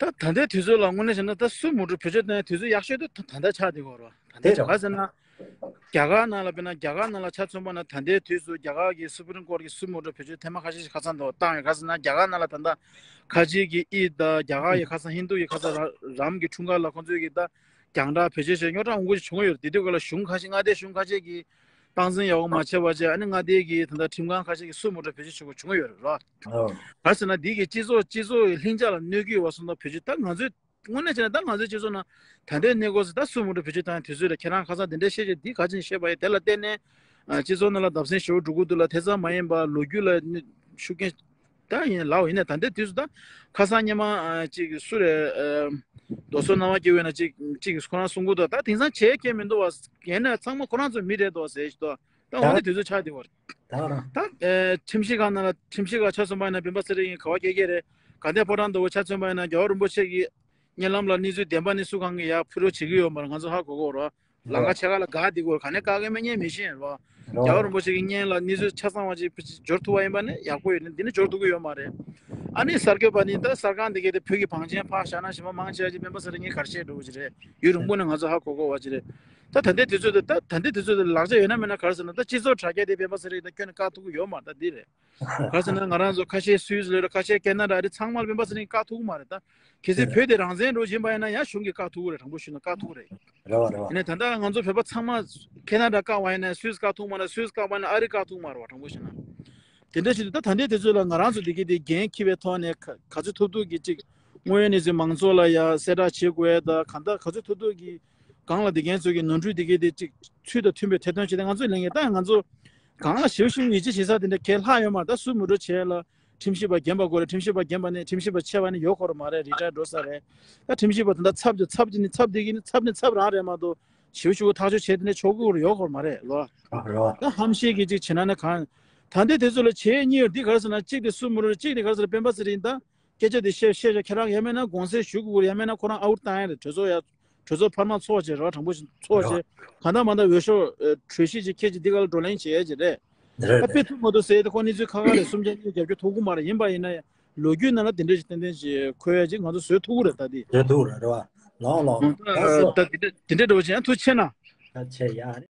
ད་ད་ལྟའི་དུས་ཚོད་ལ་དངོས་གནས་བྱས་ན་ད་སུ་མོ་ཊ་བེད་སྤྱོད་བཏང་ཡའི་དུས་ཚོད་ཡག་ཤོས་དེ་ད་ད་ལྟ་ཆགས་བསྡད་ཡོད་རེད་བ། ད་ལྟའི་དེ་རེད་བ། ག་ཟེར་ན། རྒྱ་གར་ནང་ལ་དཔེར་ན་རྒྱ་གར་ནང་ལ་ཆ་མཚོན་པ་ན་ད་ལྟའི་དུས་སུ་རྒྱ་གར་གྱི་སུ་པྲིམ་ཀོར་གྱི་སུ་མོ་ཊ་བེད་སྤྱོད་ཐེངས་མ་ཁ་ཤས་ཤིག་ཁ་སང་དུ་བཏང་ཡོད། ག་ཟེར་ན་རྒྱ་གར་ནང་ལ་ད་ལྟ་ཁ་ཆེ་གི་ཨི་དང་རྒྱ་གར་གྱི་ཁ་སང་ཧིན་དུ་གི་ཁ་སང་ར་རམ་གྱི་འཁྲུངས་སྐར་ལ་ཁོང་ཚོས་ཀྱི་ད་རྒྱང་བསྒྲགས་བེད་སྤྱོད་བྱས་རྙོག་དྲ་འོང་དགོས་ཞིག་བྱུང་ཡོད་རེད། དེ་དུས་སྐབས་ལ་གཞུང་ཁ་ཤས་མངའ་སྡེ་གཞུང་ཁ་ཤས་ཀྱིས་སྟངས་འཛིན་ཡག་པོ་མ་བྱས་པ་བྱས། ཨ་ནི་མངའ་སྡེ་གི་ད་ལྟ་ཁྲིམས་ཁང་ཁ་ཤས་ཀྱིས་སུ་མོ་ཊ་བེད་སྤྱོད་བྱེད་དགོས་བྱུང་ཡོད་རེད་རོ། ཨོ། ག་ཟེར་ན་འདི་གི་སྤྱི་ཚོགས་སྤྱི་ཚོགས་ཀྱི་ལྷིང་འཇགས་ལ་གནོད་ཀྱི་ཡོད་པ་སོང་ཙང་བེད་སྤྱོད་ད་ང་ཚོས་དངོས་གནས་བྱས་ན་ད་ང་ཚོའི་སྤྱི་ཚོགས་ནང་ད་ལྟའི་གནས་སྐབས་སུ་ད་སུ་མོ་ཊ་བེད་སྤྱོད་བཏང་ཡའི་དུས་ཚོད་རེད། ཁྱེད་རང་ཁ་སང་དེ་འདྲ་བཤད་བྱས་འདི་ག་ཅིག་བཤད་པ་ཡིན། དེ་ལ་བརྟེན་ནས་ཨ་སྤྱི་ཚོགས་ནང་ལ་བརྡབ་གསིག་ཞེ་པོ་འགྲོ་གི་འདུག་ལ། དེ་ཙམ་མ་ཡིན་པ་ལོ་རྒྱུས་ལ་ཤུགས་རྐྱེན་ད་ཡིན་ལའོ། ཡིན་ནའི་ད་ལྟའི་དུས་སུ་ད་ཁ་སང་སྔོན་མ་ཨ་ཅིག་སུ་རེད། ཨ་རྡོ་སོལ་སྣང་བ་སྐྱེ་བོ་ན་ཅིག་ཅིག་ཁོ་རང་གསུང་གི་འདུག་ད་དེང་སང་བྱེད་མཁན་མི་འདུག་བ། ཡིན་ནའི་ཚང་མ་ཁོ་རང་ཚོ་མི་རེད་འདུག་ཟེར་གྱི་འདུག་ད་འོ་ད་ནི་དུས་ཚོད་ཆགས་བསྡད་ཡོད་རེད། ད་རང་ད་ཨེ་ཁྲིམས་ཞིབ་ཁང་ནང་ལ་ཁྲིམས་ཞིབ་ཁང་ཆ་མཚོན་པ་ཡིན་ན་སྤེན་པ་ཚེ་རིང་གིས་ག་བ་སྐྱེལ་སྐྱེལ་རེད། དགའ་ལྡན་ཕོ་བྲང་དུ་ཆ་མཚོན་པ་ཡིན་ན་རྒྱལ་བ་རིན་པོ་ཆེ་གི་བརྙན་ལམ་ལ་གནས་ཚུལ་བདེན་པ་ནི་སུ་གང་གིས་ཡར་ཕུལ་རོགས་བྱེད་ཀྱི་ཡོད་མ་རེད། ང་ཚོ་ཧ་གོ་གོ་རོགས། ལམ་ཁ་ཕྱེད་ཀ་ལ་བཀག་བསྡད་ཀྱི་ཡོད་རེད། ག་ནས་བཀག་གི་མེད་མཁན་མི་ཤེས་རོགས། རྒྱལ་བ་རིན་པོ་ཆེ་གི་བརྙན་ལ་གནས་ཚུལ་ཆ་ཚང་བ་ཅིག་འབྱོར་ཐུབ་པ་ཡིན་པ་ནི་ཡག་པོ་ཡོད་ནི་འདི་ནི་འབྱོར་ཐུབ་ཀྱི་ཡོད་མ་རེད། ཨ་ནི་གསར་འགོད་པ་ནི་ད་གསར་ཁང་འདི་གའི་དེ་བོད་ཀྱི་བང་ཆེན་ཕར་བཞག་ན་གཞན་པ་མང་ཆེ་བ་ཅིག་སྤེན་པ་ཚེ་རིང་གིས་ག་རེ་བཤད་འགྲོ་གི་ཅིག་རེད། ཡུན་རིང་པོ་ནས་ང་ཚོ་ཧ་གོ་གོ་བ་ཅིག་རེད། ད་ད་ལྟའི་དུས་ཚོད་དུ་ད་ད་ལྟའི་དུས་ཚོད་དུ་ལག་ཆ་ཡོད་ན་མེད་ན་ག་རེ་ཟེར་ན་ད་སྤྱི་ཚོགས་དྲ་རྒྱ་དེ་སྤེན་པ་ཚེ་རིང་ད་ཁྱོན་ནས་བཀག་ཐུབ་ཀྱི་ཡོད་མ་རེད། ད་འདི་རེད། ག་རེ་ཟེར་ན་ང་རང་ཚོ་ཁ་ཤས་སུད་སི་ལ་ཁ་ཤས་ཁེ་ན་ཌ་རེད། ཚང་མ་ལ་སྤེན་པ་ཚེ་རིང་བཀག་ཐུབ་ཀྱི་མ་རེད། ད་གལ་སྲིད་བོད་དེ་རང་བཙན་འགྲོ་བཞིན་པ་ཡིན་ན་ཡང་གཞུང་གིས་བཀག་ཐུབ་ཀྱི་རེད། དྲང་པོ་ཞུས་ན་བཀག་ཐུབ་ཀྱི་རེད། རེད་བ་རེད་བ། ཡིན་ནའི་ད་ལྟ་ང་ཚོ་བོད་པ་ཚང་མ་ཁེ་ན་ཌ་བཀག་པ་ཡིན་ན་སུད་སི་བཀག་ཐུབ་མ་རེད། སུད་སི་བཀག་པ་ཡིན་ན་ཨ་རི་བཀག་ཐུབ་མ་རེད་བ། དྲང་པོ་བཤད་ན། དེ་འདྲ་ཞིག་འདུག་ད་ད་ལྟའི་དུས་ཚོད་ལ་ང་རང་ཚོ་འདི་གི་དེ་འགན་འཁྱེར་བའི་ཐོག་ནས་ག་ག་ཚོད་ཐུབ་ཐུབ་ཀྱིས་ཅིག་དངོས་ཡོད་གནས་ཚུལ་མང་ཚོགས་ལ་ཡ་གསལ་བསྒྲགས་བྱེད་དགོས་ཡ་ད་གང་ལྟར་ག་ཚོད་ཐུབ་ཐུབ་ཀྱིས་གང་ལ་བསྡད་མཁན་ཚོ་གི་ནོར་འཁྲུལ་འདི་གི་དེ་ཅིག་ཚུལ་དང་མཐུན་པའི་ཐེར་འདོན་བྱེད་དེ་ང་ཚོས་ལས་འགན་ད་ང་ཚོ་གང་ལ་ཞེ་པོ་ཞེ་པོ་ཡིད་ཆེས་བྱེད་ས་དེ་འདྲ་གལ་ལྷག་ཡོད་མ་རེད། ད་སུ་མོ་ཊ་བྱས་ལ་ཁྲིམས་ཞིབ་པ་རྒན་པ་དགོས་རེད། ཁྲིམས་ཞིབ་པ་རྒན་པ་ནས་ཁྲིམས་ཞིབ་པ་ཆེ་བ་ནས་ཡོད་ཁོ་ར་མ་རེད། རི་ཊ་ཡར་འགྲོ་ས་རེད། ད་ཁྲིམས་ཞིབ་པ་ད་ལྟ་ཚབ་ཀྱི་ཚབ་ཀྱི་ནི་ཚབ་དེ་གི་ནི་ཚབ་ནི་ཚབ་རང་རེད་མ་གཏོགས་ཞེ་པོ་ཞེ་པོ་ཐག་གཅོད་བྱས་དེ་ནས་ཆོག་གི་ཡོད་ཁོ་ར་མ་རེད་ལོ། རེད་བ། ད་ཧམ་བཤད་ཀྱི་ཅིག་བྱེད་ན་ནི་གང་། ད་ལྟའི་དུས་ཚོད་ལ་བྱས་གཉིས་ཡོད་འདི་ག་རེ་ཟེར་ན་གཅིག་དེ་སུ་མོ་ཊ་གཅིག་དེ་ག་རེ་ཟེར་ན་སྤེན་པ་ཚེ་རིང་ད་སྐད་ཆ་དེ་བཤད་བཤད་བྱ་ཁྱེད་རང་ཡང་མེད་ན་དགོངས་སེལ་ཞུ་དགོས་ཡང་མེད་ན་ཁོ་རང་ཨའུ་ཊི་བཏང་ཡ་རེད། གྲོས་ཚོགས་ཡ་གྲོས་ཚོགས་འཕར་མ་ཚོགས་བྱས་རོགས། དྲང་པོ་ཞིག་ཚོགས་བྱས་གང་ལྟར་མ་ལྟར་འོས་ཤོག་གྲོས་གཞི་ཅིག་ཁྱེད་ཀྱིས་འདི་ག་ལ་བགྲོ་གླེང་བྱེད་ཡ་ཅིག་རེད། རེད་ད་རེད། སྤེལ་ཐུབ་མ་ཐུབ་ཟེར་ཏེ་ཁོ་གནས་ཚུལ་ཁ་ཁ་རེད། གསུམ་ཆ་གཉིས་རྒྱབ་སྐྱོར་ཐུབ་ཀྱི་མ་རེད། ཡིན་པ་ཡིན་ན་ཡང་ལོ་རྒྱུས་ནང་ལ་དེ་འདྲ་ཞིག་ཏན་ཏན་ཞིག་འཁོད་ཡ་ཅིག་ང་ཚོ་བཟོས་ཐུབ་ཀྱི་རེད། ད་འདི་རེད་ཐུབ་རེད་རེད་བ། ལའོ་ལའོ་ད་འདི་འདྲ་འདི་འདྲ་འགྲོ་བཞིན་ཐུགས་ཆེ་གནང་། ད་ཆེ་ཡ་རེད།